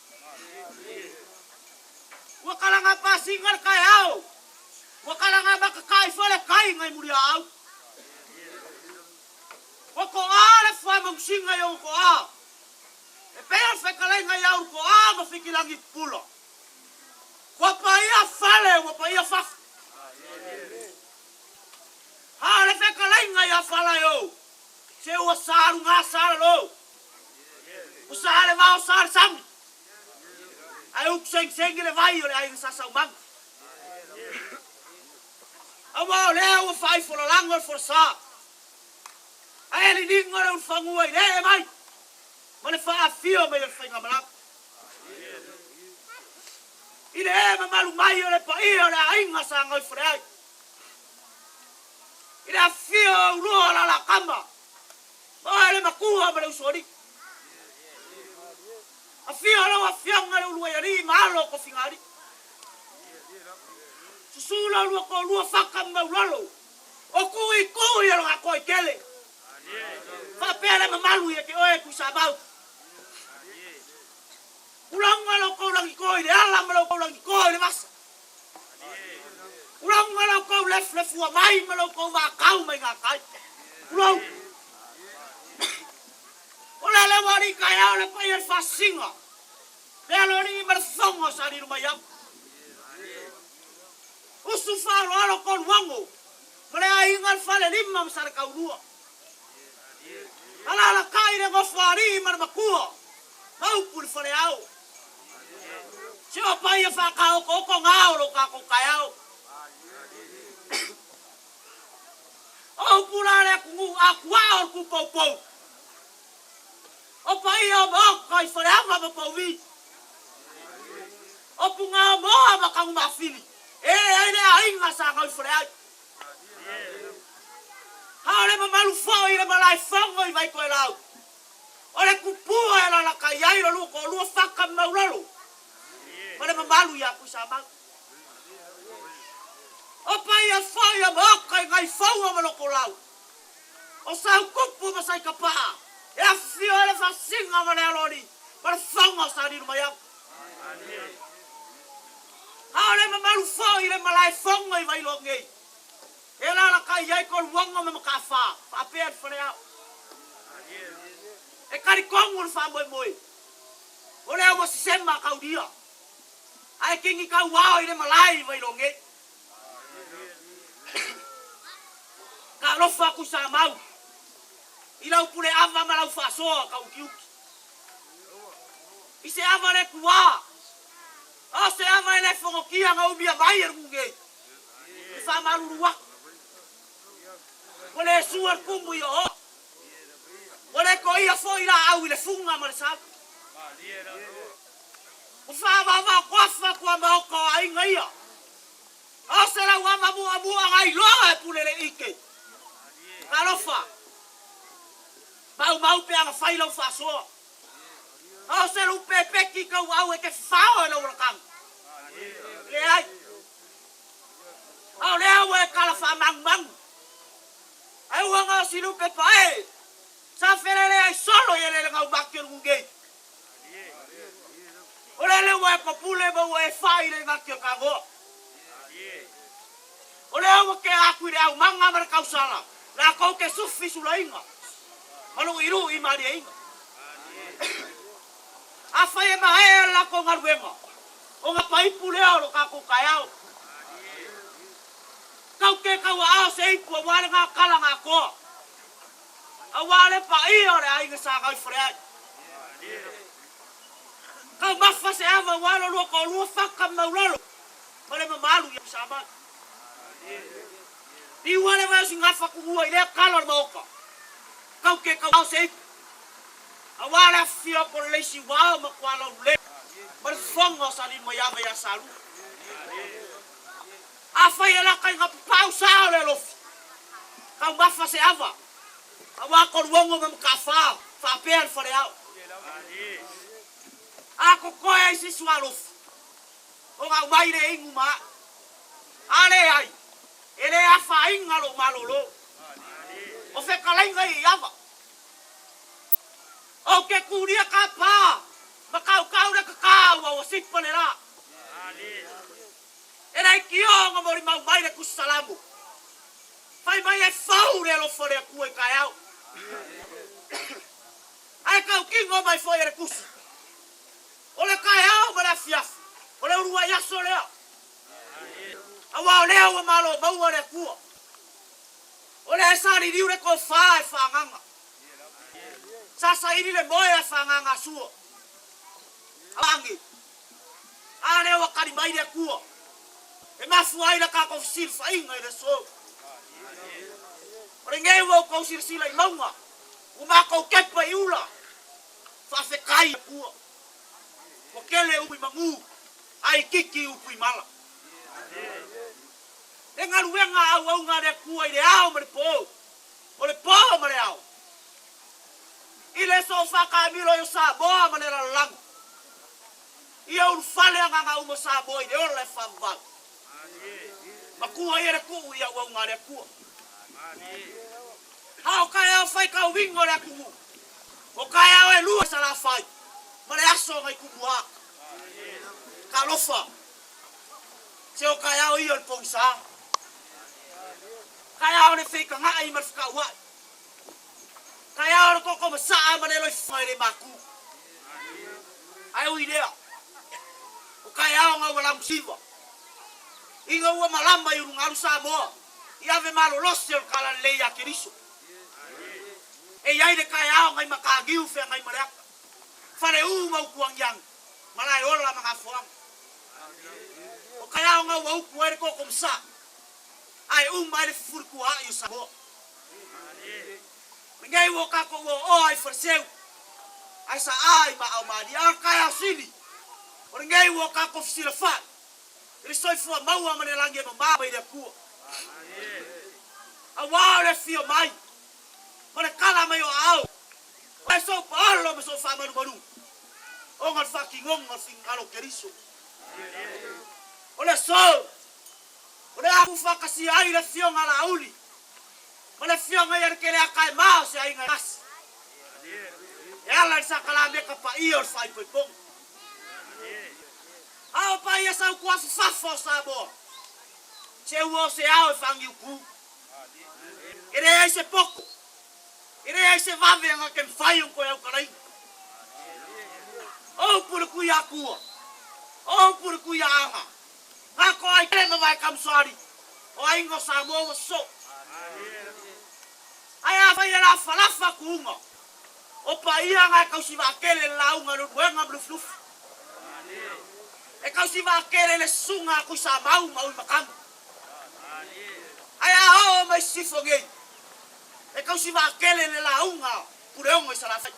Ua talaga pasina le taeao, ua talaga matatai foi le tai nai Muliaau. Ua toa le fuamausina i ona toa, e pei o le fetalaiga ia Ulutoa ma Fitilagi Pupula. Ua paia fale, ua paia fafo. A o le fetalaiga ia Falaeo, se ua sa luga sa lalo, ua sa le vao sa le sami, ae utu segisegi le vai o le aiga Sa Saumaga. Aua o lea ua faaifolalago le folasa, ae liliga le ulufanua i le ee mai ma le faafio mai o le faigamalaga. I le ee mamalu mai o le paia o le aiga sa gauifaleai. I le afifio o Aulua o Lalakama, ma oe le matua ma le usoalii. Afio lau afioga le Uluaialii ma alo o Tofigalii. Susu la lua toalua Faka ma Maulolo, o Tuitui o le Gatoaitele. Faapea le mamalu ia te oe Tuisamau. Tulaga lo tou lagito i le ala ma lo tou lagito i le vasa. Tulaga lo tou lefulefua mai ma lo tou vatau mai gatai. Tulou. O le ale ua alii taeao le paia le faasisiga. Le aloalii ma le fofoga o Salilumaiau. Usu faaaloalo Toluago ma le aiga le Falelima ma Saletaulua. Alalatai le nofoalii ma le matua ma upu i le faleao. Se o paia faataotooto na o lo tatou taeao. O upu la le atunuu atuaa o le tupoupou. O paia o Maota i Faleava ma Pauvi. O Pugaomoa ma Tanumafili e ai le aiga sa gauifaleai. A o le mamalu foi i le malaefono i Vaitoelau, o le tupua e alalatai ai lo lua toalua Faka ma Maulolo ma le mamalu ia Tuisamau. O paia foi o Maota i Gaifoua ma Lotolau, o Sautupu ma Saitapaa e afifio ai le faasisiga ma le aloalii ma le fofoga o Salilumaiau. A o le mamalu foi i le malaefono i Vailoa nei, e alalatai ai Toluogo ma Mataafa, faapea le faleao. E talitonu le faamoemoe, o lea ua sesema taulia, ae kini tauao i le malae i Vailoa nei. Talofa Tuisamau i lau puleava ma lau faasoa tauutiuti. I se ava le tuā, a o se ava e le fonotia na umia mai e le nuu nei, e faamalulu atu. Ua le sua le tumu i ooa, ua le toia foi laau i le fuga ma le sau. Ua faavaavao toafa tuamaota o aiga ia, a o se lau ava muamua na iloa e pule le ike. Talofa! Maumau pe ana fai lau faasoa. A o se lupe peki tauau e te fafao e lau alataga. Leai. A o lea ua e tala faamagumagu. Ae ua gaosi lupe pae. Sa felele ai solo i eleele gaumati o le nuu nei. O lele ua e kopule ma ua e fai i le vati o Tagoa. O lea ua tea atu i le aumaga ma le tausala, latou te sufi sulaina ma luʻiluʻi malieina. Afai e maea le latou galuega, ona paipu lea o lo tatou taeao. Tau te tauaao se ipu aua le gatala gatoa, aua le paia o le aiga sa gauifaleai. Taumafa se ava aua lo lua toalua Faka ma Maulolo ma le mamalu ia Samau. Liua le vai o sigafa kuua i lea kala o le maoka. Kau ke kau ao se ipu. Auā le afifio atu o le leisi uao ma Kuala-ulei ma le fofoga o Salilumaiava iā Salua. Afai e laka i gapapau sa o le alofi, taumafa se ava, auā Koluogo ma Mataafa faapea le faleao. A kokoe ai se isi alofi, ona aumai le inu ma aʻu. A leai, e le afaina lou malolo. O fetalaiga ia i ava. Ou te kūlia ka pā ma kaukau le kakau a ua sipa le lā. E laitio ona molimau mai le Tusi Salamo, Fai mai e fou le alofa o le Atua i taeao. Ae tautino mai foi e le Tusi, O le taeao ma le afiafi, o le uluai aso lea. Aua o lea ua malo maua le Atua. O lea e saliliu le tofa e faaagaga. Sa saili le moe ae faaagaga sua. Age. A lea ua kali mai le Atua. E mafua ai la tatou fesilafaiga i le aso. O lenei ua outou silasila i mauga, ua matou tepa i ula. Faafetai Atua. Ua tele upu i manu, ae itiiti upu i mala. Le galuega a auauna a le Atua i le ao ma le po, o le po ma le ao. I le soo faataamilo ai o Samoa ma le lalolagi, ia ulufale agaga uma o Samoa i le ola e faavavau. Matua ia le tuu i auauna a le Atua. A o taeao fai tauiga o le atunuu, o taeao e lua i Salafai ma le aso nai Tumua. Talofa! Se o taeao ia o le pogisa. Taeao o le feitagaai ma le fetauai. Taeao o le toto masaa ma le loifofoga e le maku. Ae ui lea, o taeao na ua lamusiva, ina ua malama i ulugalu Samoa i ave malolosi o le Talalelei ia Keriso. E i ai le taeao nai Mataniu Feagaimaleata, Faleu ma Utuagiagi, Malaeola ma Gafoaga. O taeao na ua utu ai le toto masaa, ae uma ai le fufulituaai o Samoa. Lenei ua tatou oaoa i Faleseu, ae saa i Maaomalie, a o le taeao sili, o lenei ua tatou fesilafai i le soifua maua ma le lagi e mama mai le Atua. Auā o le afio mai ma le tala mai o aao, e sou paolo ma sou faamalumaluga, ona o le faatinoga o le finagalo o Keriso. O le aso, o le a tuufaatasia ai le afioga a Laauli ma le afioga ia Lekeleakaema o se aiga e tasi, e ala i le sakalameta paia o le faaipoipoga. A o paia sautuafafafa o Samoa, se ua o se ao e faaniutu. E leai se poto, e leai se vave na te mafai ona toe autalaina. O upu i le Tuiatua, o upu i le Tuiaaga, na toa ai tele ma vae Kamusoali, o aiga o Samoa ua sosoo. Ae afai e lafalafa tuuga, o paia na e tausi vaatele le lauga a Leulumoega ma Lufilufi. E tausi vaatele le susuga a Tuisamau ma Uimatagi. Ae a oo mai sisifo nei, e tausi vaatele le lauga a Puleono i Salafai.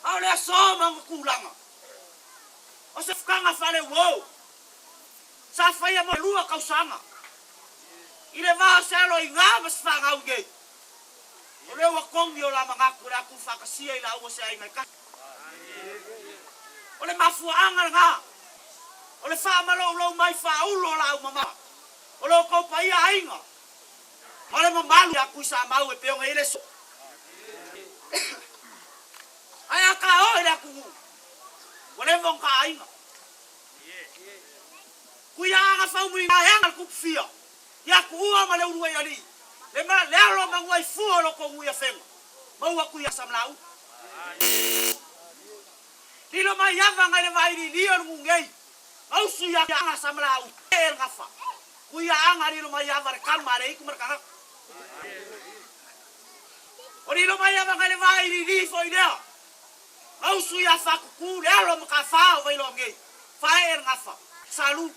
A o le aso ma ona tulaga, o se futaga faaleuo sa faia mo le lua tausaga i le va o se alo iga ma se fanau nei. O lea ua togi o la manatu o le a tuufaatasia i laua se aiga e tasi. O le mafuaaga lena o le faamaloulou mai faaulu o laau mama o lo outou paia aiga ma le mamalu ia Tuisamau e pei ona i ai le so. Ae a ta o i le atunuu, ua leva ona ta aiga. Tuiaaga faumuina aeaga le tupufia. Ia tuua ma le ulu ai alii, le ma le alo ma ngua i fua o lo tou ngui afega, maua atu ia Samalauli. Lilo mai ava ngai le vailiili o le nuu nei, gausu ia anga Samalauli e le gafa, kui ia anga lilo mai ava le kama a le itu ma le tagata. O lilo mai ava ngai le vailiili foi lea, gausu ia Fakuku le alo ma ka fa o Vailoa nei, faee le gafa, salu.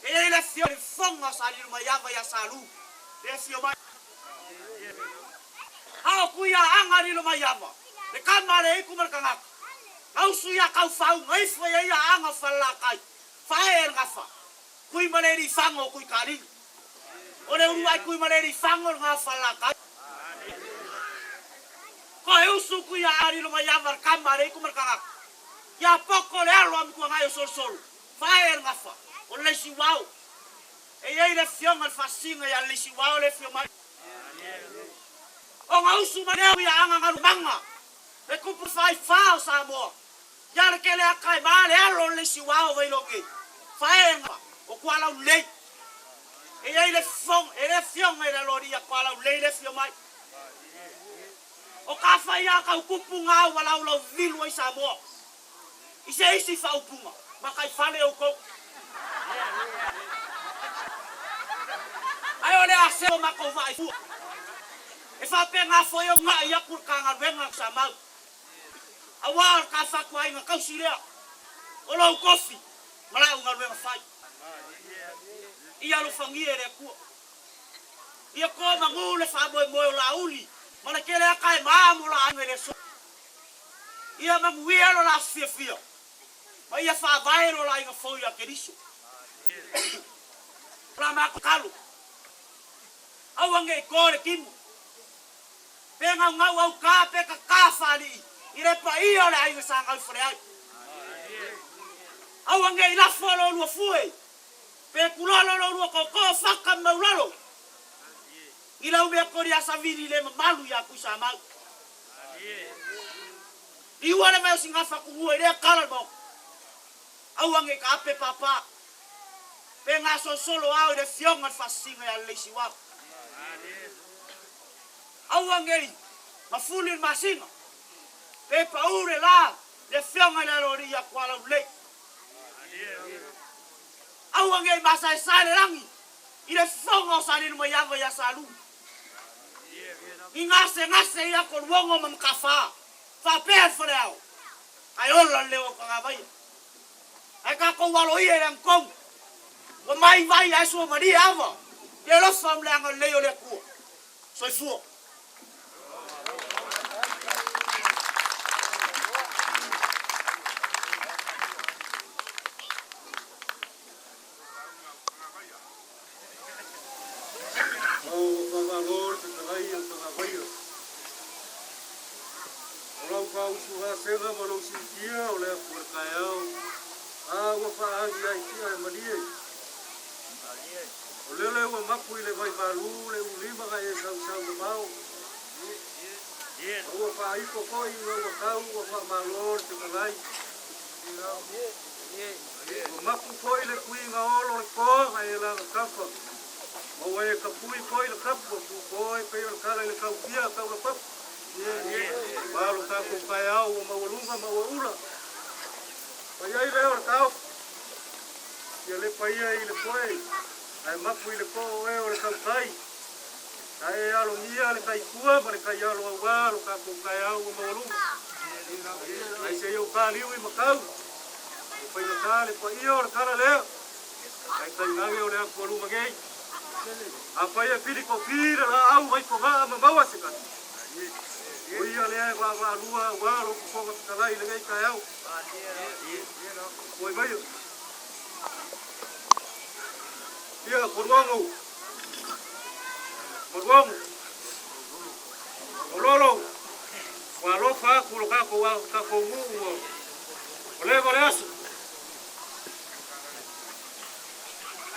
E i ai le afio i le fofoga o Salilumaiava ia Salu, le afio mai. A o Kuiaaga Lilomaiava, le tama a le Iku ma le tagata, na usu ia Kaufau, na ifo i ai Aaga o Falelatai, faaee e le gafa, Kui ma le Elifago o Kuikalili. O le uluai Kui ma le Elifago lena o Falelatai. Toe usu Kuiaaga Lilomaiava, le tama a le Iku ma le tagata, ia Poto le alo a Mituanai o Solosolo, faaee e le gafa, o le Leisiuao. E i ai le afioga i le Faasisiga ia Leisiuao le afio mai. Ona usu mai lea ia aga galumaga le tupu faifa o Samoa ia le tele aka e ma le alo o le Leisiuao Vailoge fae ga o Tualaulelei. E i ai le e le afioga i le aloalii ia Tualaulelei le afio mai. O ka fai a kau tupu ga ua laulau vilu ai Samoa i se isi faaupuga mataifale outou. Ae o le a se o matou vaai fua. E faapena foi o gai atu le ta galuega sa mau. Aua o le ta fatuaiga tausi lea, o lou tofi ma lau galuega fai. Ia alofagia e le Atua. Ia toa manu le faamoemoe o Laauli ma le tele ata e ma mo la aiga i le aso. Ia manuia lo la aso fiafia ma ia faavae lo la aiga fou ia Keriso. O la matou tatalo, aua ne i to le timu, pe gaugau autā pe tatā faalii i le paia o le aiga sa gauifaleai. Aua ne i lafo lo lua fue, pe tulolo lo lua tootoo faka ma maulolo i lau mea koli a savili le mamalu ia Tuisamau. Liua le vai o Sigafa tunua i lea tala le maota. Aua nei ka ape papa. Pe gasolosolo ao i le afioga le faasisiga ia Leleisiuao. Aua nei mafuli le masina. Pe pau le la le afioga i le aloalii ia Tualaulelei. Aua nei masaesae le lagi i le fofoga o Salelumaiava ia Salu. I gasegase ia Koluogo ma Makafa, faapea le faleao, ae ola le leo o Tagavaia. Ae tatou aloia i le agatonu, ua mai vai ae suamalie ava i le alofa ma le agalelei o le Atua. Soifua. Ua faamalo le fetalai o Tagavaia. O lau faausugasega ma lou siitia o le afu o le taeao, a ua faaagi ai tia e malie. O lele ua mapu i le vai malu le ulima na e sausau mamao. Ma ua faaifo foi ina ua tau ua faamalo le fetalai. Ua mapu foi le tuiga olo le toa na e laga tafa, ma ua e tapui foi le tapu a Tupo e pei o le tala i le tautia a Taulapapu. Ua lo tatou taeao ua maualuga ma ua ula. Fai ai lea o le taofi, ia lepa ia i le poe, ae mapu i le too oe o le tautai. Na e alogia le taitua ma le taialo auā lo tatou taeao ua maualuga. Ai se i ou tāliu i Makau, ua faigata le paia o le tala lea, ae tainane o le atua luma nei. Afai e pili kofi le laau mai Fogaa ma maua se tasi, o ia lea e vaavaalua auā lou Fofoga Fetalai i lenei taeao. Oi maia. Ia, Koruago. Maruago. O Lolo. Ua alofa aku lo kākou a kākou nuu ua ua leva le aso.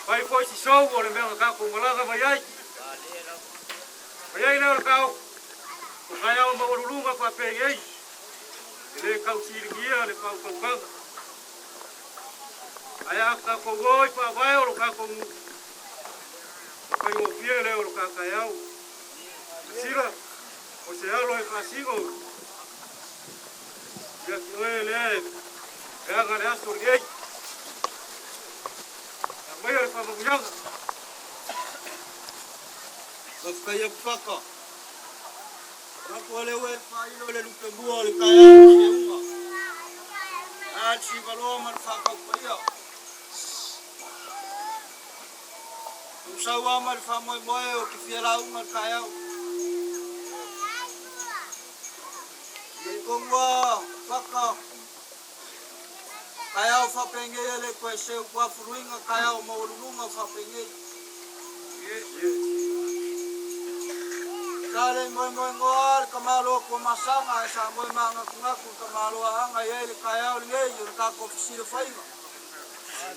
Fai foi si sou o le mea na kākou malaga mai ai. Mai ai lea o le taofi. O taeao maualuluga faapenei. E le tau siligia le faautautaga. Ae a tatou o i faavae o lo tatou nuu, ua faigofie lea o lo ta taeao. Silasila, o se alo e faasino ia te oe lea e aga le aso lenei. Aumaia le faamanuiaga. Faafetai atu Paka. Manatu o lea ua e faailo i le lupe mua o le taeao o Seuga. Ae a le sivaloa ma le faatau paia. Ou sau lava ma le faamoemoe ou te fia lauga i le taeao. Talitonu lava Faka, taeao faapenei e le toe seu tuafuluina taeao maualuluga faapenei. Sa le i moemoenoa le tamaloa Tuamasaga ae sa moe manatunatu le tamaloa Aana i ai le taeao lenei o le tatou fesilafaiga.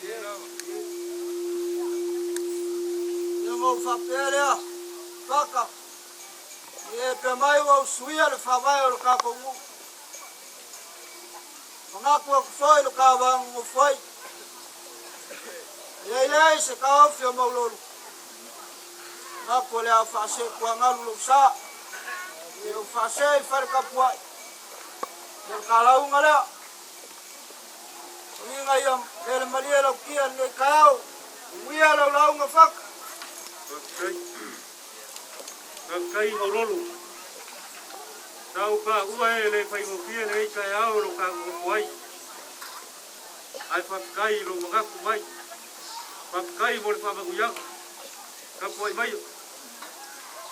Ia ona ou faapea lea, Faka, e pea mai ua usuia le faavae o le tatou nuu. Manatu atu foi lo ta va nonofo ai. E leai se taofi o Maulolo. Manatu o le a faaseetuagalu lou sa. E ou faasee i fale tapuai. Ia le ta lauga lea. Uiga ia lele malie lau kia lenei taeao. Uia lau lauga Faka. Faafetai. Faafetai Maulolo. Sa ou paua e le faigofie lenei taeao lo ta nonofo ai. Ae faafetai i lou manatu mai. Faafetai mo le faamanuiaga. Tapuai maia.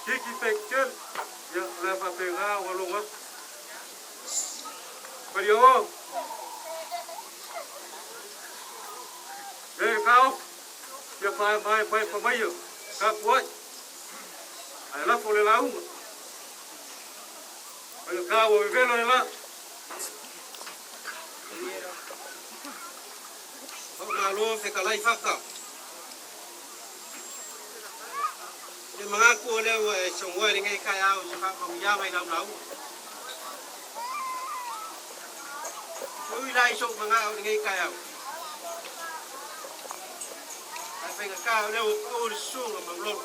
Kiki Pekitele, ia o le a faapena ona logo atu. Faliaoa. E taofi, ia paepaepa maia, tapuai. Ae lafo le lauga. Faigata ua vevelo le la. Faamalo fetalai Faka. E manatu o lea ua e saunoa i lenei taeao i se faamanuiaga i lau lauga. E ui la i sou manao i lenei taeao, ae faigata o lea ua pau le susuga Maulolo.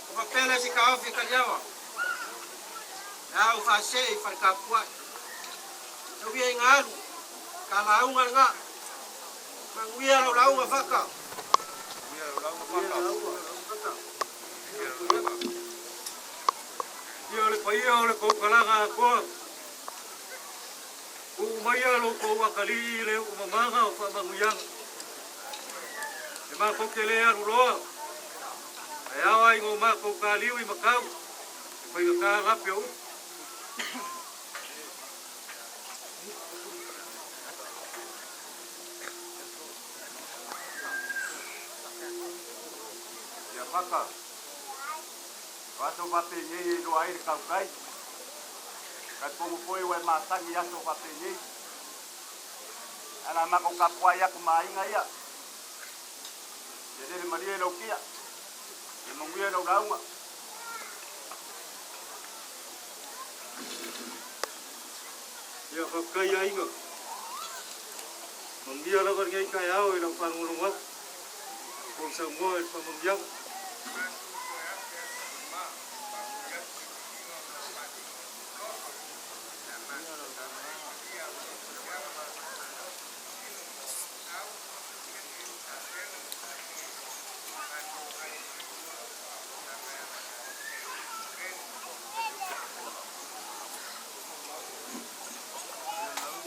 Ua faapea lea se taofi e taliawa, le a ou faasee i Faletapuai. Tau ia ina alu, ta lauga lena. Manuia lau lauga Faka. Ia le paia o le koukalaga atoa, tuu maia lo outou atalii i le uumamaga o faamanuiaga. E matou te le alu loa, ae ao ai no matou taliu i matau, e faigata lape o upu. Ia Faka, o aso faapenei e iloa ai le tautai. Talitonu foi ua e masani i aso faapenei. Ae o le a matou tapuai atu ma aiga ia. Ia lele malie lau kia. Ia manuia lau lauga. Ia faafetai aiga. Manuia lava lenei taeao i lau faalogologo atu. O saunoa i le faamanuiaga.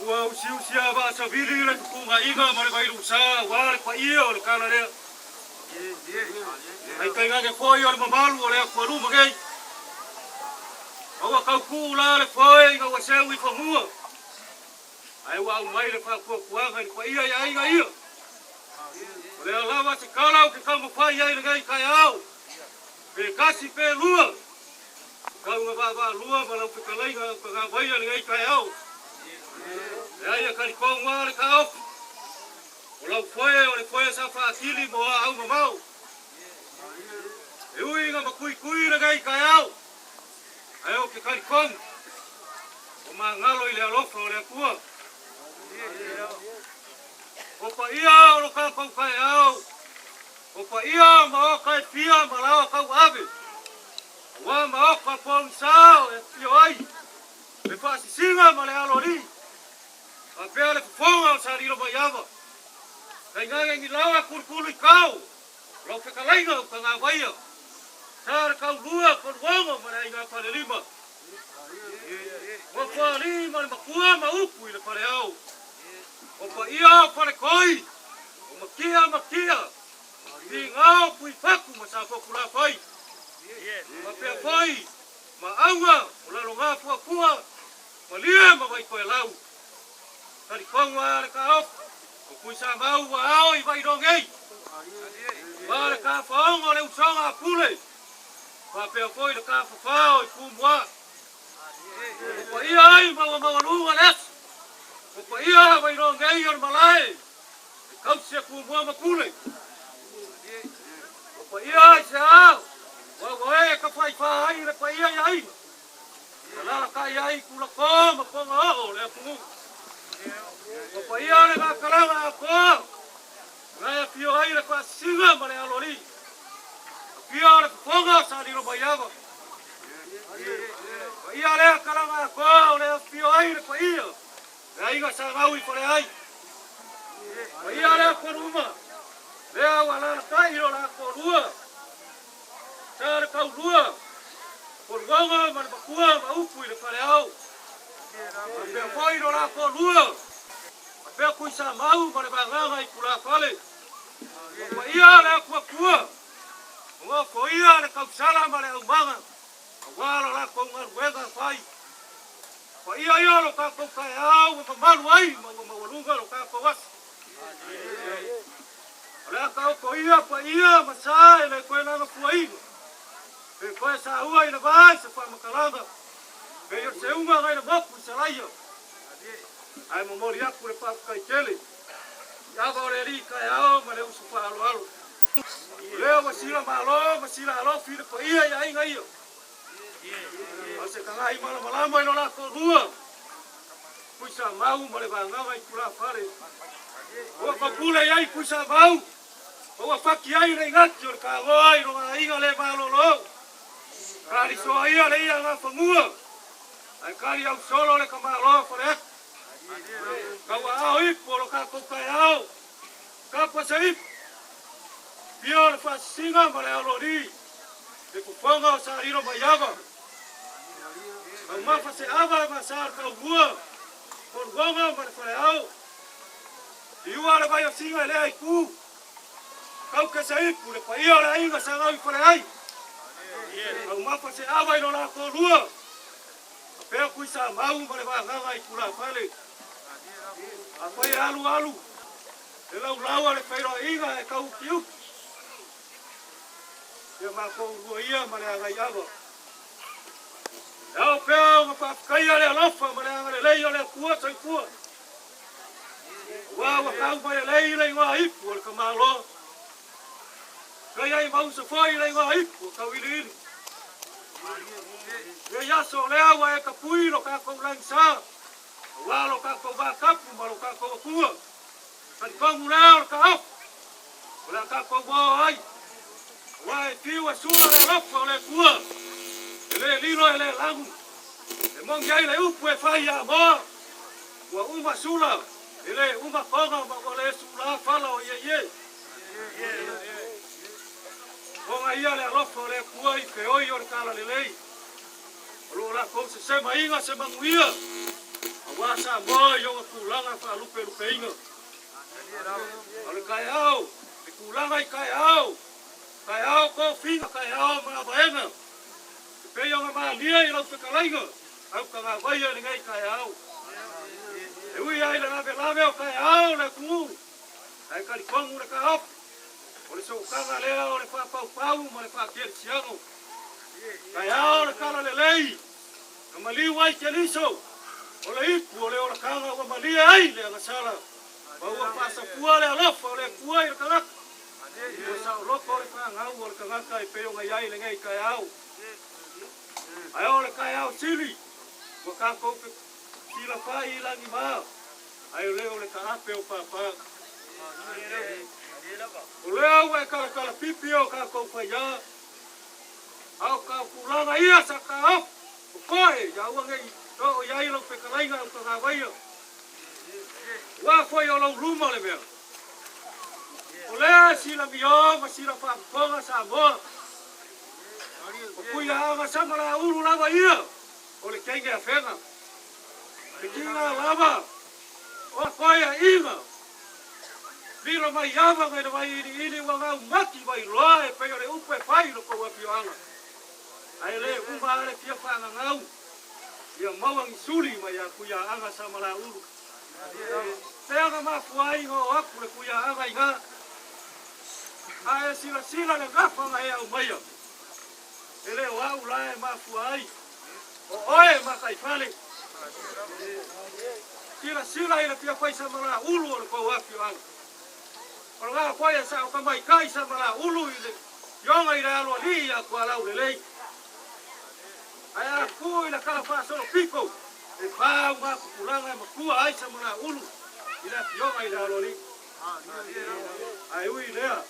Ua usiusi a vaasavili le fetuunaiga ma le vailusa aua le paia o le tala lea. Ai tainane foi o le mamalu o le atualuma nei. A ua taukuu la le foe ina ua seu i fanua, ae ua aumai le faatuatuaga i le paia i aiga ia. O lea lava se tala ou te taumafai ai lenei taeao, pe tasi pe lua, Tau na vaavaalua ma lau fetalaiga lau tagavaia lenei taeao. Leai a talitonu a le taofi. O lau foe o le foe sa faatili mo aau mamao. E ui ina matuitui lenei taeao, ae ou te talitonu o magalo i le alofa o le Atua. O paia o lo tatou taeao, o paia ma oka e fia ma lao tauave. Ua maoka pougisa e afio ai le faasisiga ma le aloalii, faapea le fofoga o Salilo Maiava. Tainane ni laoa kulukulu i kao o lau fetalaiga Utagavaia, sa le taulua Koluogo ma le aiga Falelima. Nofoalii ma le matua ma upu i le faleao, o paia o Falekoi, o Matia Matia. Ligao Puifaku ma Safotulafai. Faapea foi ma auga o Lalogafuafua, Malie ma Vaitoelau. Talifoga a le Kaopo, o Tuisamau ua ao i Vailogei. Ua le tafaoga o le usoga a Pule, faapea foi le tafafao i Tumua. Ua paia ai ma ua maualuga le aso. Ua paia Vailogei o le malae e tausi a Tumua ma Pule. Ua paia i se ao, ua ua e tafaifā ai le paia i aiga. Alalatai ai Tulako ma Fogaoo o le atunuu. Ua paia le Gakalaga atoa, na e afio ai le Faasisiga ma le Aloalii. Afio le Fofoga o Salilomaiava. Paia lea Kalaga atoa o le afio ai le paia le aiga Sagau i Faleai. Paia lea Fanuma, lea ua alalatai lo la toalua. Sa le taulua, Poluaga ma le matua ma upu i le faleao. Faapea foi lo la toalua, faapea Tuisamau ma le vagaga i tulafale. Ua paia le atuatua, ua ofoia le tausala ma le aumaga, aua lo latou galuega fai. Paia ia lo tatou taeao ua mamalu ai ma ua maualuga lo tatou aso. O le a taoto ia paia ma sa e le toe lagafuaina, pe toe saua i le va i se faamatalaga, pei o le seuga nai le motu i Salaia. Ae momoli atu le faafetai tele i ava o le alii taeao ma le uso faaaloalo. O lea ua sila malo ma sila alofi le paia i aiga ia. A o se tagahi malamalama i lo latou lua, Tuisamau ma le vagaga i tulafale. Ua papule i ai Tuisamau, ma ua faki ai le igati o le taloa i lona aiga le malolo. Kalisoa ia le ia gafanua, ae kali ausolo le tamaloa Faleata. Tauaao ipu o lo tatou taeao, kapa se ipu, pia o le faasisiga ma le aloalii, le fofoga o Salilomaiava. Taumafa se ava e ma sa le taumua, Poluaga ma le faleao. Liua le vai o Siga e lea itu. Tauke se ipu le paia o le aiga Sagau i Faleai. Taumafa se ava i lo la toalua, faapea Tuisamau ma le vagaga i tulafale. Afai e alu alu, le laulau a le feiloaiga e tau utiuti. Ia matou lua ia ma le agai ava. E ao pea ona faafetaia le alofa ma le agalelei o le Atua soifua. Aua ua tau mai lelei le igoa ipu o le tamaloa. Kai ai mausa foi le igoa ipu o Tauiliili. Nei aso o lea ua e tapui lo tatou lagisa, aua lo tatou vatapu ma lo tatou Atua. Talitonu lea o le taofi o le a tatou moa ai, aua e fiu e sula le alofa o le Atua, e le lilo e le lagu, e moni ai le upu e fai ia Moa, ua uma sula, e le uma toga ma ua le sulā fala o ieie. Toga ia le alofa o le Atua i feoi o le talalelei, o lo o latou sesemaina se manuia, aua Samoa i ona tulaga faalupelupeina. O le taeao, le tulaga i taeao, taeao tofiga, taeao mavaega, e pei ona malie i lau fetalaiga autagavaia i lenei taeao. E ui ai le lavelave o taeao o le atunuu, ae talitonu le taofi, o le sootaga lea o le faapaupau ma le faakerisiano. Taeao le talalelei, na maliu ai Keriso, o le ipu o le olataga ua malie ai le agasala, ma ua faasapua le alofa o le Atua i le tagata. Ua saoloto le fanau o le tagata e pei ona i ai lenei taeao. Ae o le taeao sili, ua tatou fesilafai i lagima, ae le o le taape o pāpā. O lea ua e talatalapipi o tatou faiā, a o ka tulaga ia sa taofi o koe ia aua nei oo i ai lau fetalaiga au tagavaia. Ua foi o lou luma le mea. O lea sila mio ma sila faafofoga Samoa. O Puiaaga sama la ulu lava ia o le teine afega. Le tiga lava o koe aiga. Lilo mai ava i le vai iliili ua gaumati mai loa e pei o le upu e fai i lo kou afioaga. Ae le uma lava le fia faagagau ia maua ni suli mai ia Kuiaaga Samalaulu. E aga mafua ai ona oo atu le Kuiaaga i ina. A e silasila le gafa na e aumaia, e le o au la e mafua ai, o oe e mataifale. Silasila i le fia fai Samalaulu o le tou afioaga. O lena foi e sao tamaitai Samalaulu i le afioga i le aloalii ia Tualaulelei. Ae a tu i le tala faasolopito, e pa au matupulaga e matua ai Samalaulu i le afioga i le aloalii. Ae ui i lea,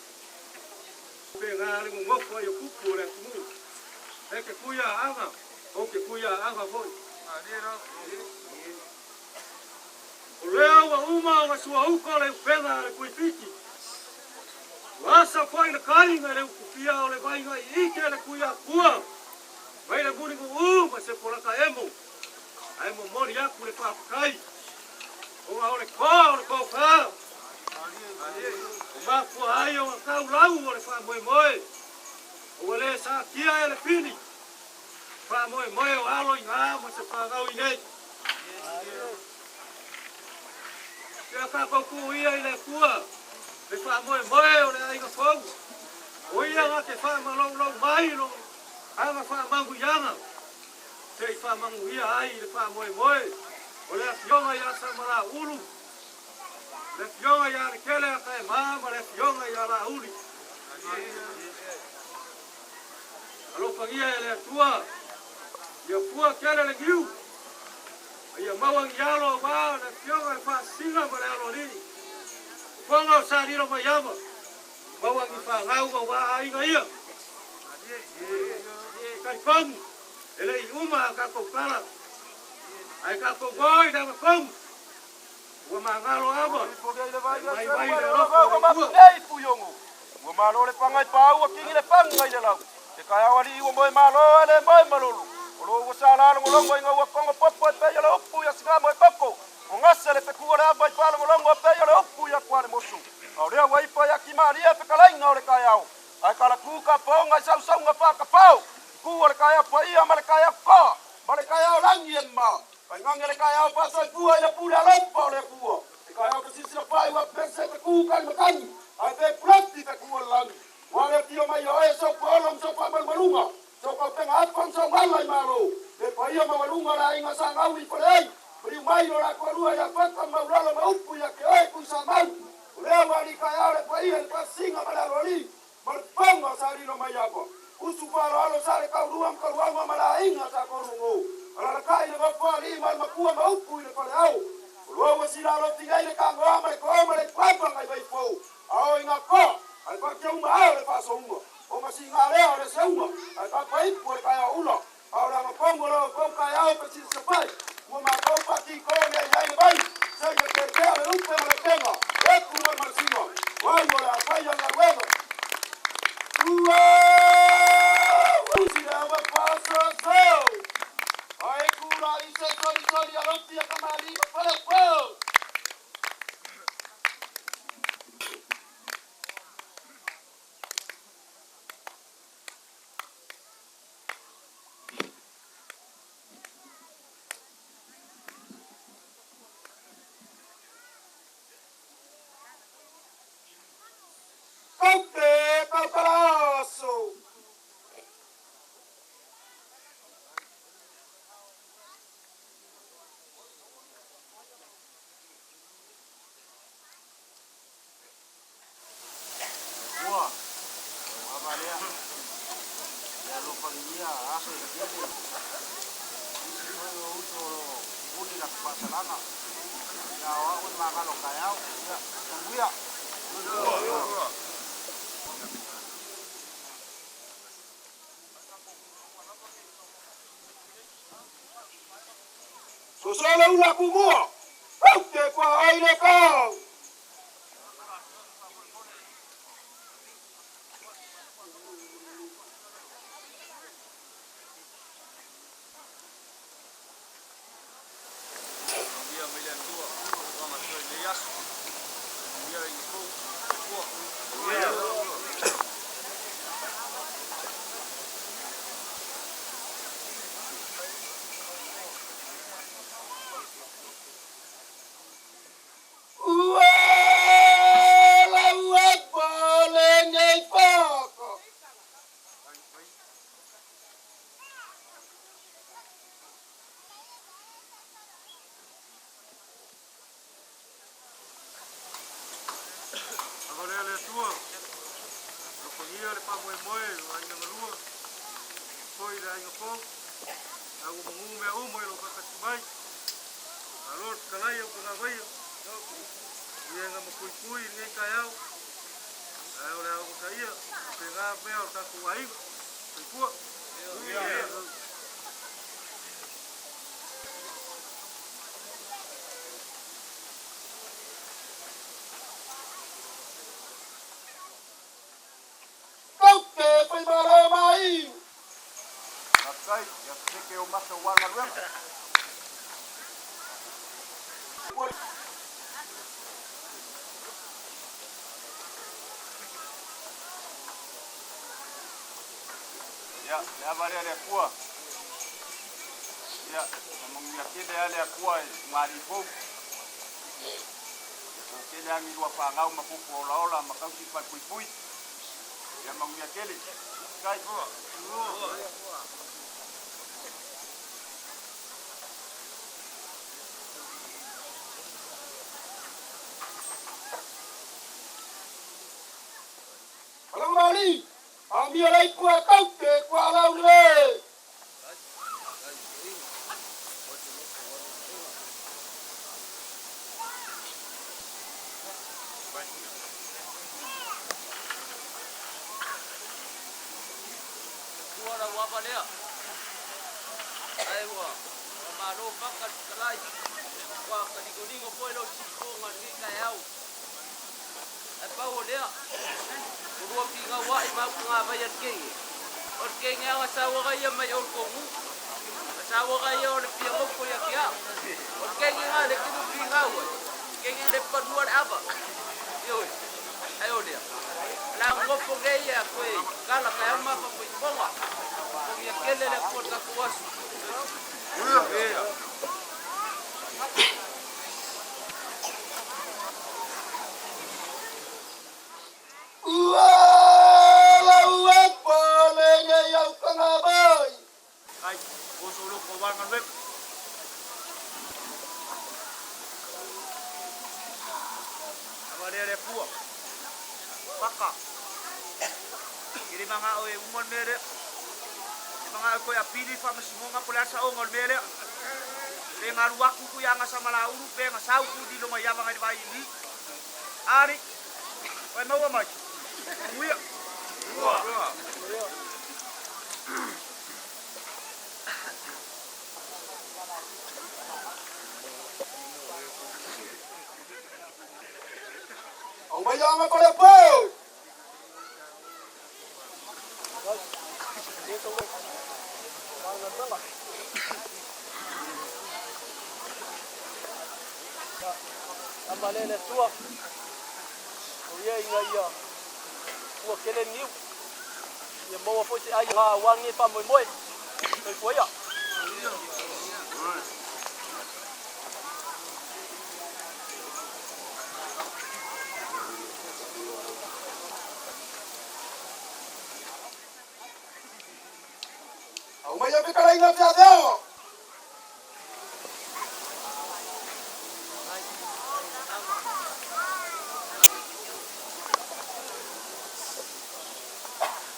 pe na le nonofo ai o tupu o le atunuu, e te kuiaaga, ou te kuiaaga foi. O lea ua uma ona suauta le upega a le Kuifiti. Ua asa foi le tai nai le utufia o le vai nai ike le Kuiakua mai le Mulinuu ma se polaka emo, ae momoli atu le faafetai ona o le toa o le tofa ua mafua ai ona tau lau o le faamoemoe ua le satia e le fili faamoemoe o alo i na ma se fanau i nei. Ia tatou tuu ia i le Atua le faamoemoe o le aiga fou, o ia na te faamaloulou mai lo aga faamanuiaga, se i faamanuia ai i le faamoemoe o le Afioga ia Samalaulu, le Afioga ia Lekele Ataema ma le Afioga ia Laauli. Alofagia e le Atua ia fua tele le niu, a ia maua ni alo aua le Afioga i le Faasisina ma le Aloalii. Fofoga o Salilo Maiava, maua ni fanau aua aiga ia. E talitonu, e le i uma a tatou tala, ae tatou o i le agatonu, ua magalo ava, e vaivai le alofa o le Atua. Ua malo le paga i paau ua kigi le paga i le lau. Se taeao alii ua moe malo ae le moe malolo. O lo ua sala logologo ina ua kogo popo e pei o le upu ia sigamo e koko. Ua gase le feku o le ava i faalogologo e pei o le upu ia Kualemosu. A o lea ua ipo ia Kimalie fetalaiga o le taeao. Ae kalaku ka paoga i sausauga faakafao. Ku o le taeao paia ma le taeao toa ma le taeao lagi e mama. Tainane le taeao faasoifua i le pule alofa o le Atua. Le taeao fesisila pai ua pese te ku kai matagi. Ae pe pulati te ku o le lagi. Ua le afio mai o oe sou paolo ma sou faamalumaluga, sou tautega afa ma sou ala i Malo, le paia maualuga o le aiga sa gaui i Faleai, maliu mai lo la toalua ia Fata ma Maulolo ma upu ia te oe Tuisamau. O lea ua alii taeao le paia i le pasiga ma le aloalii ma le fofoga o Salilo Maiava. Usu faaaloalo sa le taulua ma taluaga ma le aiga sa tonugo. Alalatai le nofo alii ma le matua ma upu i le faleao. O lua ua sila alofi nei le tagoa ma le toa ma le ituapa nai Vaifou. A o i ngā toa, a le pakiauma ao le faasouga. O masiga lea o le seuga, a le papaipu o le taeao ula. A o le agafogo o lo outou taeao pe silasila ua matou faatiko nei ai le vai, seia tetea le lupe ma le upega, eku ma le masina, o au o le a fai a galuega. Ua usi le ava faasoaso, ae kula i se solisoli alofi a kamalii ma faleupou. Kaute kaukalaso. Ua, ava lea, ia alofagia aso e tele, nisi foi o uso o lo o muli latou faasalaga, ia o au e magalo taeao, ia, manuia. Soso le ula kumua, kaute pa ai le kau. Manuia mai le Atua, o aga soe nei aso. Manuia i kou. faamoemoe o aiga galua foi le aiga fou a ua magū mea uma i lou faatasi mai. Malo le fetalai au tagavaia uiega ma puipui i lenei taeao ae o le aogosaia pegā mea o tatou aiga. Soifua. Taute faimalo mai. Faafetai, ia seke o masa ua galuega. Ia, le ava lea le Atua. Ia, na manuia tele lava le Atua i ugalii fou. Ia po tele lava ni lua fanau ma pupu olaola ma tausi i falepuipui. Ia manuia tele. Faafetai. Falamali, amia lai kua taute kua lau le. Tua lau ava lea. Ae ua faamalo paka le fetalai. Ua faligoligo foi lou siufofoga i lenei taeao. Ae pau o lea, ua lua figaua'i ma ufagavai a le kege. O le kege aga sauaga ia mai outou A sauaga ia o le fia nofo ia te au. O le kege ga le te figau ai. Kege le panua le ava. Ioe. Ae o lea. La nofo nei ia koe kala ka au ma fa iponga. O ia kele le ko ta kuasu. Ua lau e pale nei au kangavai. Ai, oso loko o galuega. Ava lea le Atua. Paka. Kiri manga o e uma le mea lea. E manga o koe apili faamasinoga po le a saoga o le mea lea. Pe galu aku ku ia gasa ma laulu pe gasau ku lilo mai avaga i le vai ili. Ali, pai maua mai. Manuia. Au mai anga pale po. Amalele le tua. O ia inga ia. Ua kele niu. Ia maua foi se ai ngā wangi pa moe moe. Soifua ia. Au mai ame kala inga fia veo.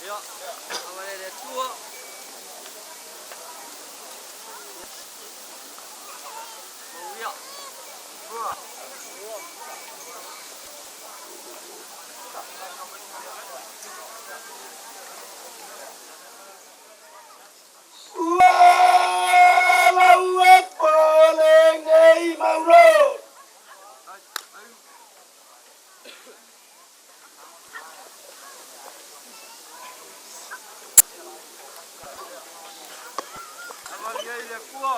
Ia, amalele le tua. Manuia. Ua lau e pale nei mauro. Ava ia i le Atua.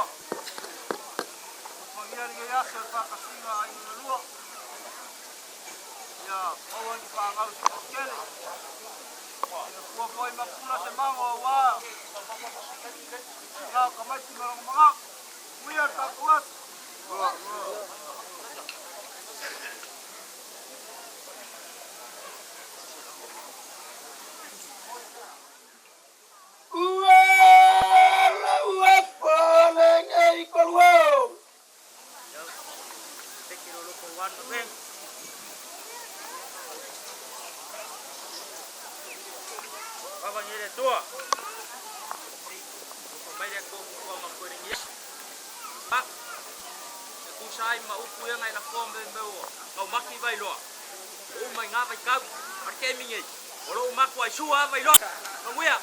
Fagia lenei aso e faakasiga aiga galua. Ia maua ni fanau se toatele. Ia fua foi ma pula se mago auā la o tamaiti ma lona magao. Uia le tatou aso. Ua lau e pale nei kolua. Ia, teke lo loko wana venga. Vava ngele tua. Ko mai le ko ko ma ko ni. Pa. E ku sai ma upu ia ngai la fo me me o. Kau maki vai loa. O mai ngā vai kau. Ar ke mingi. O lo maku ai sua vai loa. Manguia.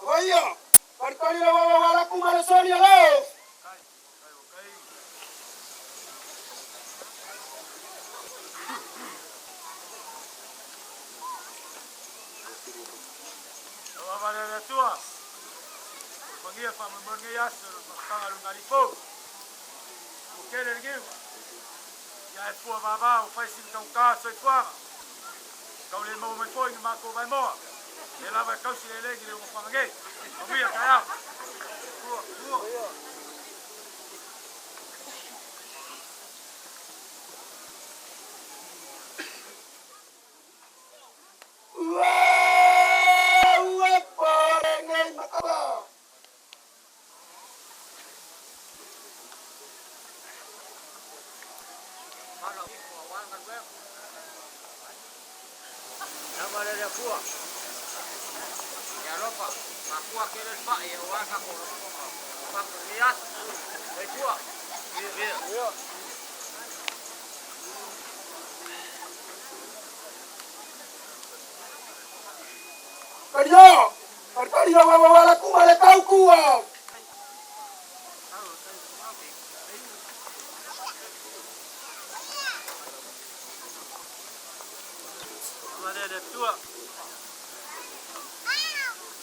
Vaya, parikali la wawa wala kuma le soli alo. Tua. Pangia fa mo ngi yas pa lunga li fo. O kele ngi. Ya e fua va o fai sin kau ka so fua. Kau le mo mai fo ngi ma ko vai mo. E la vai kau si le le ngi le mo fa ngi. Manguia ka ya. Tua, tua. Ua pare ngai makaba. Nama le le fua. Ya lopa, ma fua ke le fa e wa ka ko. Pa ko ni as. Le fua. Ia. Kario, parikali la wawa wala kuma le kau kua. Vava le tua.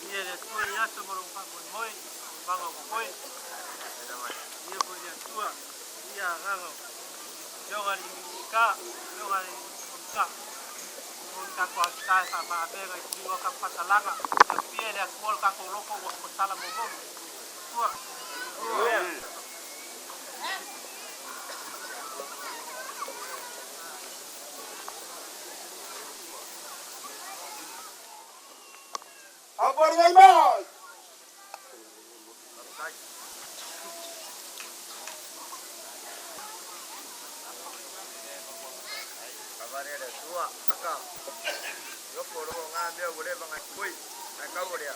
Ia le tua ia so mo pa mo moi. Banga ko koi. Ia ko le tua. Ia ranga. Yoga li ka, yoga li ka. Ko ka ko ta sa ma be ga ti wa ka pasalanga. Ya pie le ko ka ko loko wa ko sala mo mo. Tua. Apa ngai mai? Vava le tua. Ka. Yo ko lo nga me o le banga koi. Na ka o le.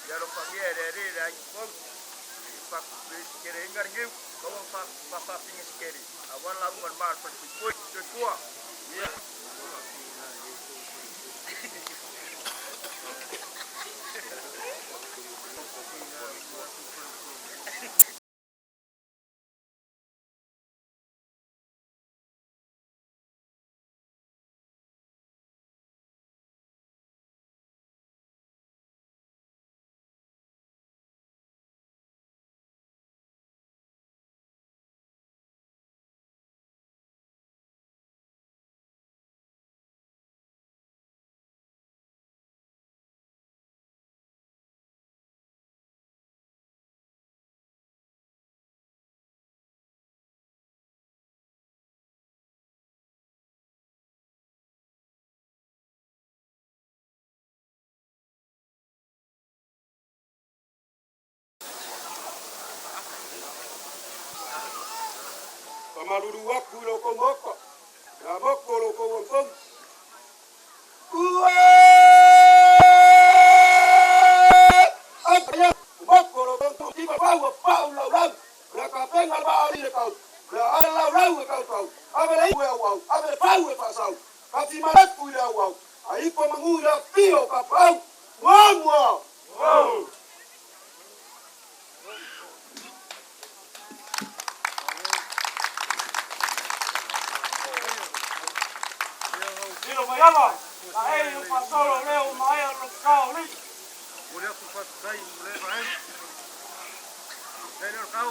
Ya lo pangia le le le ai ko. Pa kere ingar ngi ko pa pa pa pingi skeri. Awala ungan mar pa koi. Tua. Ia. Pamaluru aku lo ko moko. La moko lo ko wongkong. Ua! Apa moko lo ko ti pa pa pa lau lau. La ka penga ba ali le kau. La ala lau lau e kau kau. Ave le ue au. Ave pau e pasau. Ka ti malaku i le au au. Ai po mangu la pio ka pau. Mua. Wow. Tiro mai ava. La ei o pasolo leo mai lo kao li. O le aku whatukai mo le vae. Nei le kau,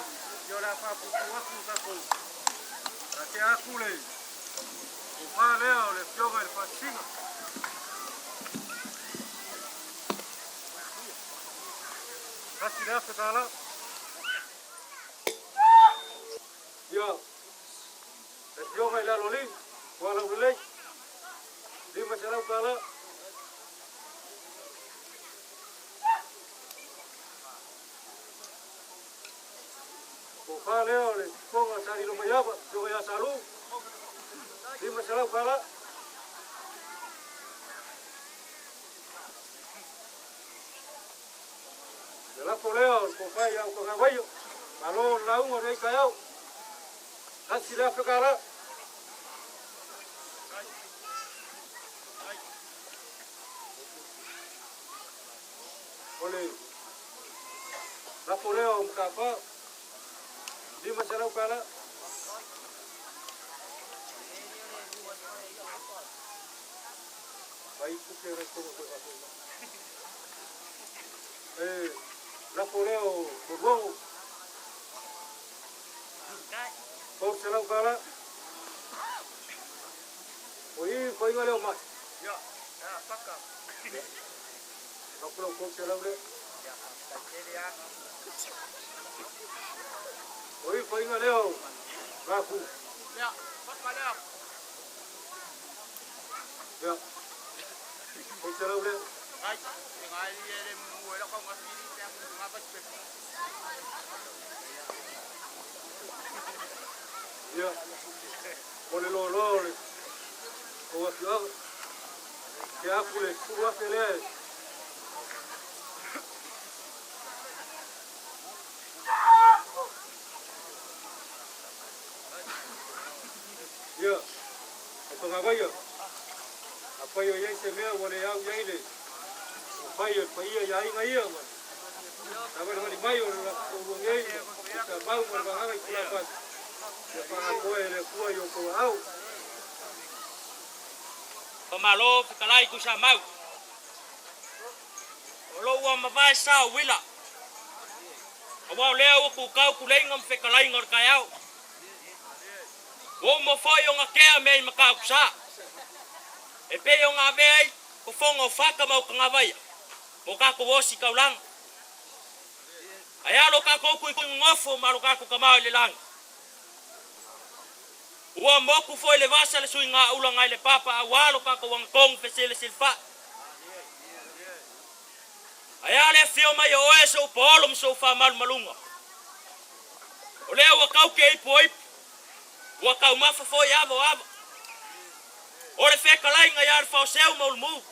yo la fa pu aku ka ko. La te aku le. O fa lea o le fioga le fasinga. Kasi le afe tala. Ia. Le fioga i lalo li. Wala ulei. 500 tala. O fa Fofoga lea o le fofoga o Salilomaiava, afioga ia Salu, $500. Le lafo lea o le fofai au kagavaio, malo o le lauga o lenei taeao, $1,000. O le lafo lea o Matapa, $500. Vai tupe na tonu koe wako. E lafo lea o Moruogo, $300. O i whainga leo mai. Ia, paka. Lafo leo $300 lea. O i whainga leo Raku. Ia, paka lea. Ia, $300 lea. Ai, ngai ele mu ele ko ngafiri te ngapa pe. Ia, o le lolo le o afioaga. Ke aku le 10,000 lea. Ia, o pagavaia. A pai o iai se mea ua le au iai le o pai o le paia ia aiga ia ma. Tawa le mai o le lakou ngei, o sa mau ma le vagaga i kulafasi. Ia whangakoe e le Atua i o kou au. Pamalo fekalai ku sa mau. O lo ua mavae sa o wila. A wao lea ua ku kau ku leinga ma fekalai ngor kai au. Ua mo foi o ngā kea mea i makau ku sa. E pe o ngā vea ai, ko fonga o whaka mau ka ngā vaia. Mo kako wosi kaulanga. Ai alo kako kui kui ngofo ma lo kako ka mau i le langi. Ua moku foi le vasa le sui ngā ula ngai le papa a walo kako wang kong fesele silfa. Ai ale fio mai o oe so polo mso fa malu malunga. O lea ua kau ke ipu ipu. Ua kau mafa foi ava ava. O le fekalai ngai ar fao seu maulu mu.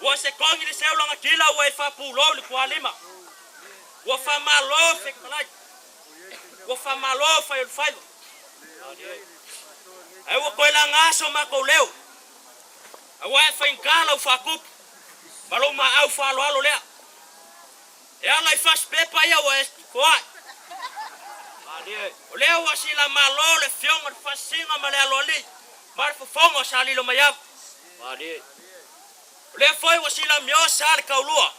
Ua se kongi le seu langa kila ua e fa pulo le kualima. Ua fa malo fekalai. Ua fa malo fa il faiva. Ai ua koe la ngaso ma kou leo. A ua e whaingala u whakupu. Malo ma au whaalo alo lea. E ala i fas pepa ia ua e koai. O lea ua sila malo le fionga le fasinga ma le aloali. Ma le fofonga o sa lilo mai au. O lea foi ua sila mio sa le kaulua.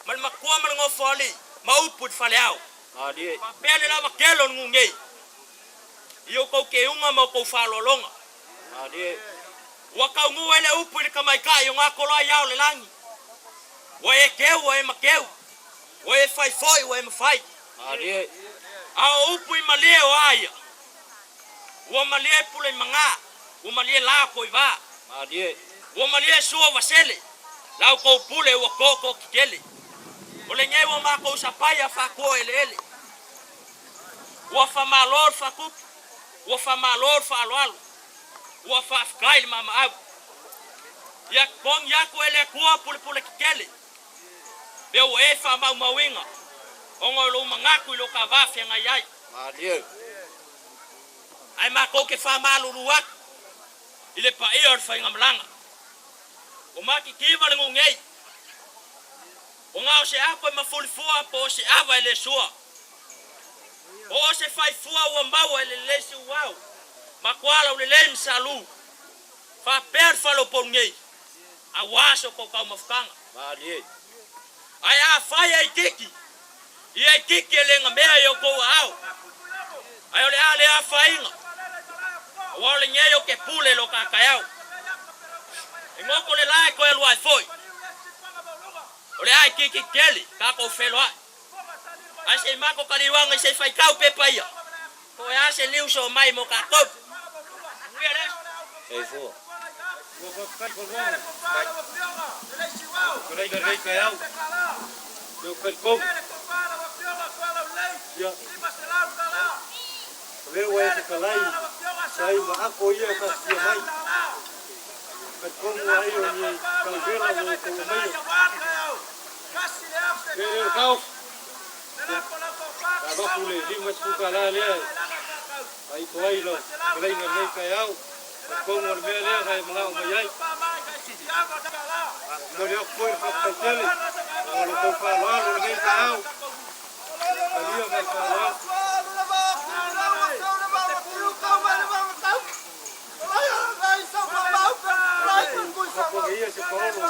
Ma le makua ma le ngofo ali. Ma upu i le fale au. Pea le lava kelo ngungei. I o kou ke unga ma o kou whaalolonga. Ua kau ngu ele upu i le kamaikai o ngā koloa iau le langi. Ua e keu, ua e makeu. Ua e whai foi, ua e mawhai. A o upu i malie o aia. Ua malie pule i manga. Ua malie lako i vā. Ua malie sua vasele. Lau kou pule ua koko kikele. O le ngei ua mākou sapai a whakua ele ele. Ua whamalo le whakupu. Ua whamalo le whaaloalo. Ua whaafkai le mama au. Ia kong yaku ele kua pule pule kikele. Be ua e wha mau mauinga. Ongo lo mangaku i lo ka wawhia ngai ai. Ai mākou ke wha malulu aku. I le paia o le whainga malanga. O maki kiwa le ngungei. O ngā o se ako e mafulifua po o se awa e le sua. O o se whaifua ua maua e le lesi uau. Ma kuala u le le msalu. Wha pea le whalo polu ngei. A waso ko kau mafukanga. Ai a whai ai kiki. I ai kiki e lenga mea i o kou au. Ai o le a le a whainga. O wao le ngei o ke pule lo ka kaiau. E ngoko le lae koe lua e foi. O le ai kiki keli, ka kou whelo ai. Ai se mako kaliwanga i se whaikau pepa ia. Ko e a se liu so mai mo ka kou. Uia le. Ei fua. Ua whakakai whanonga. Ko rei rei kai au. Leo kai kou. Ia, o lea ua e fetalai, sa ai ma ako ia e tasitia mai. Talitonu ai o ni tauvela ua outou aumaia. Lea lea o le taofi, ia, sa avatu le $50 lea e faaipo ai lau fetalaiga i lenei taeao. Talitonu o le mea lea na e manao mai ai. Momoli atu foi le faafetai tele ona o lo outou faaaloalo i lenei taeao. Talia ma le faaaloalo. Tatou tapuai ia se paolo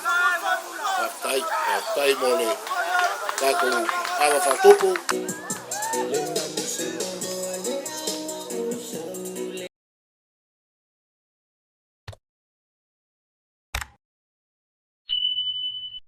Faafetai, faafetai mo le tatou ava faatupu.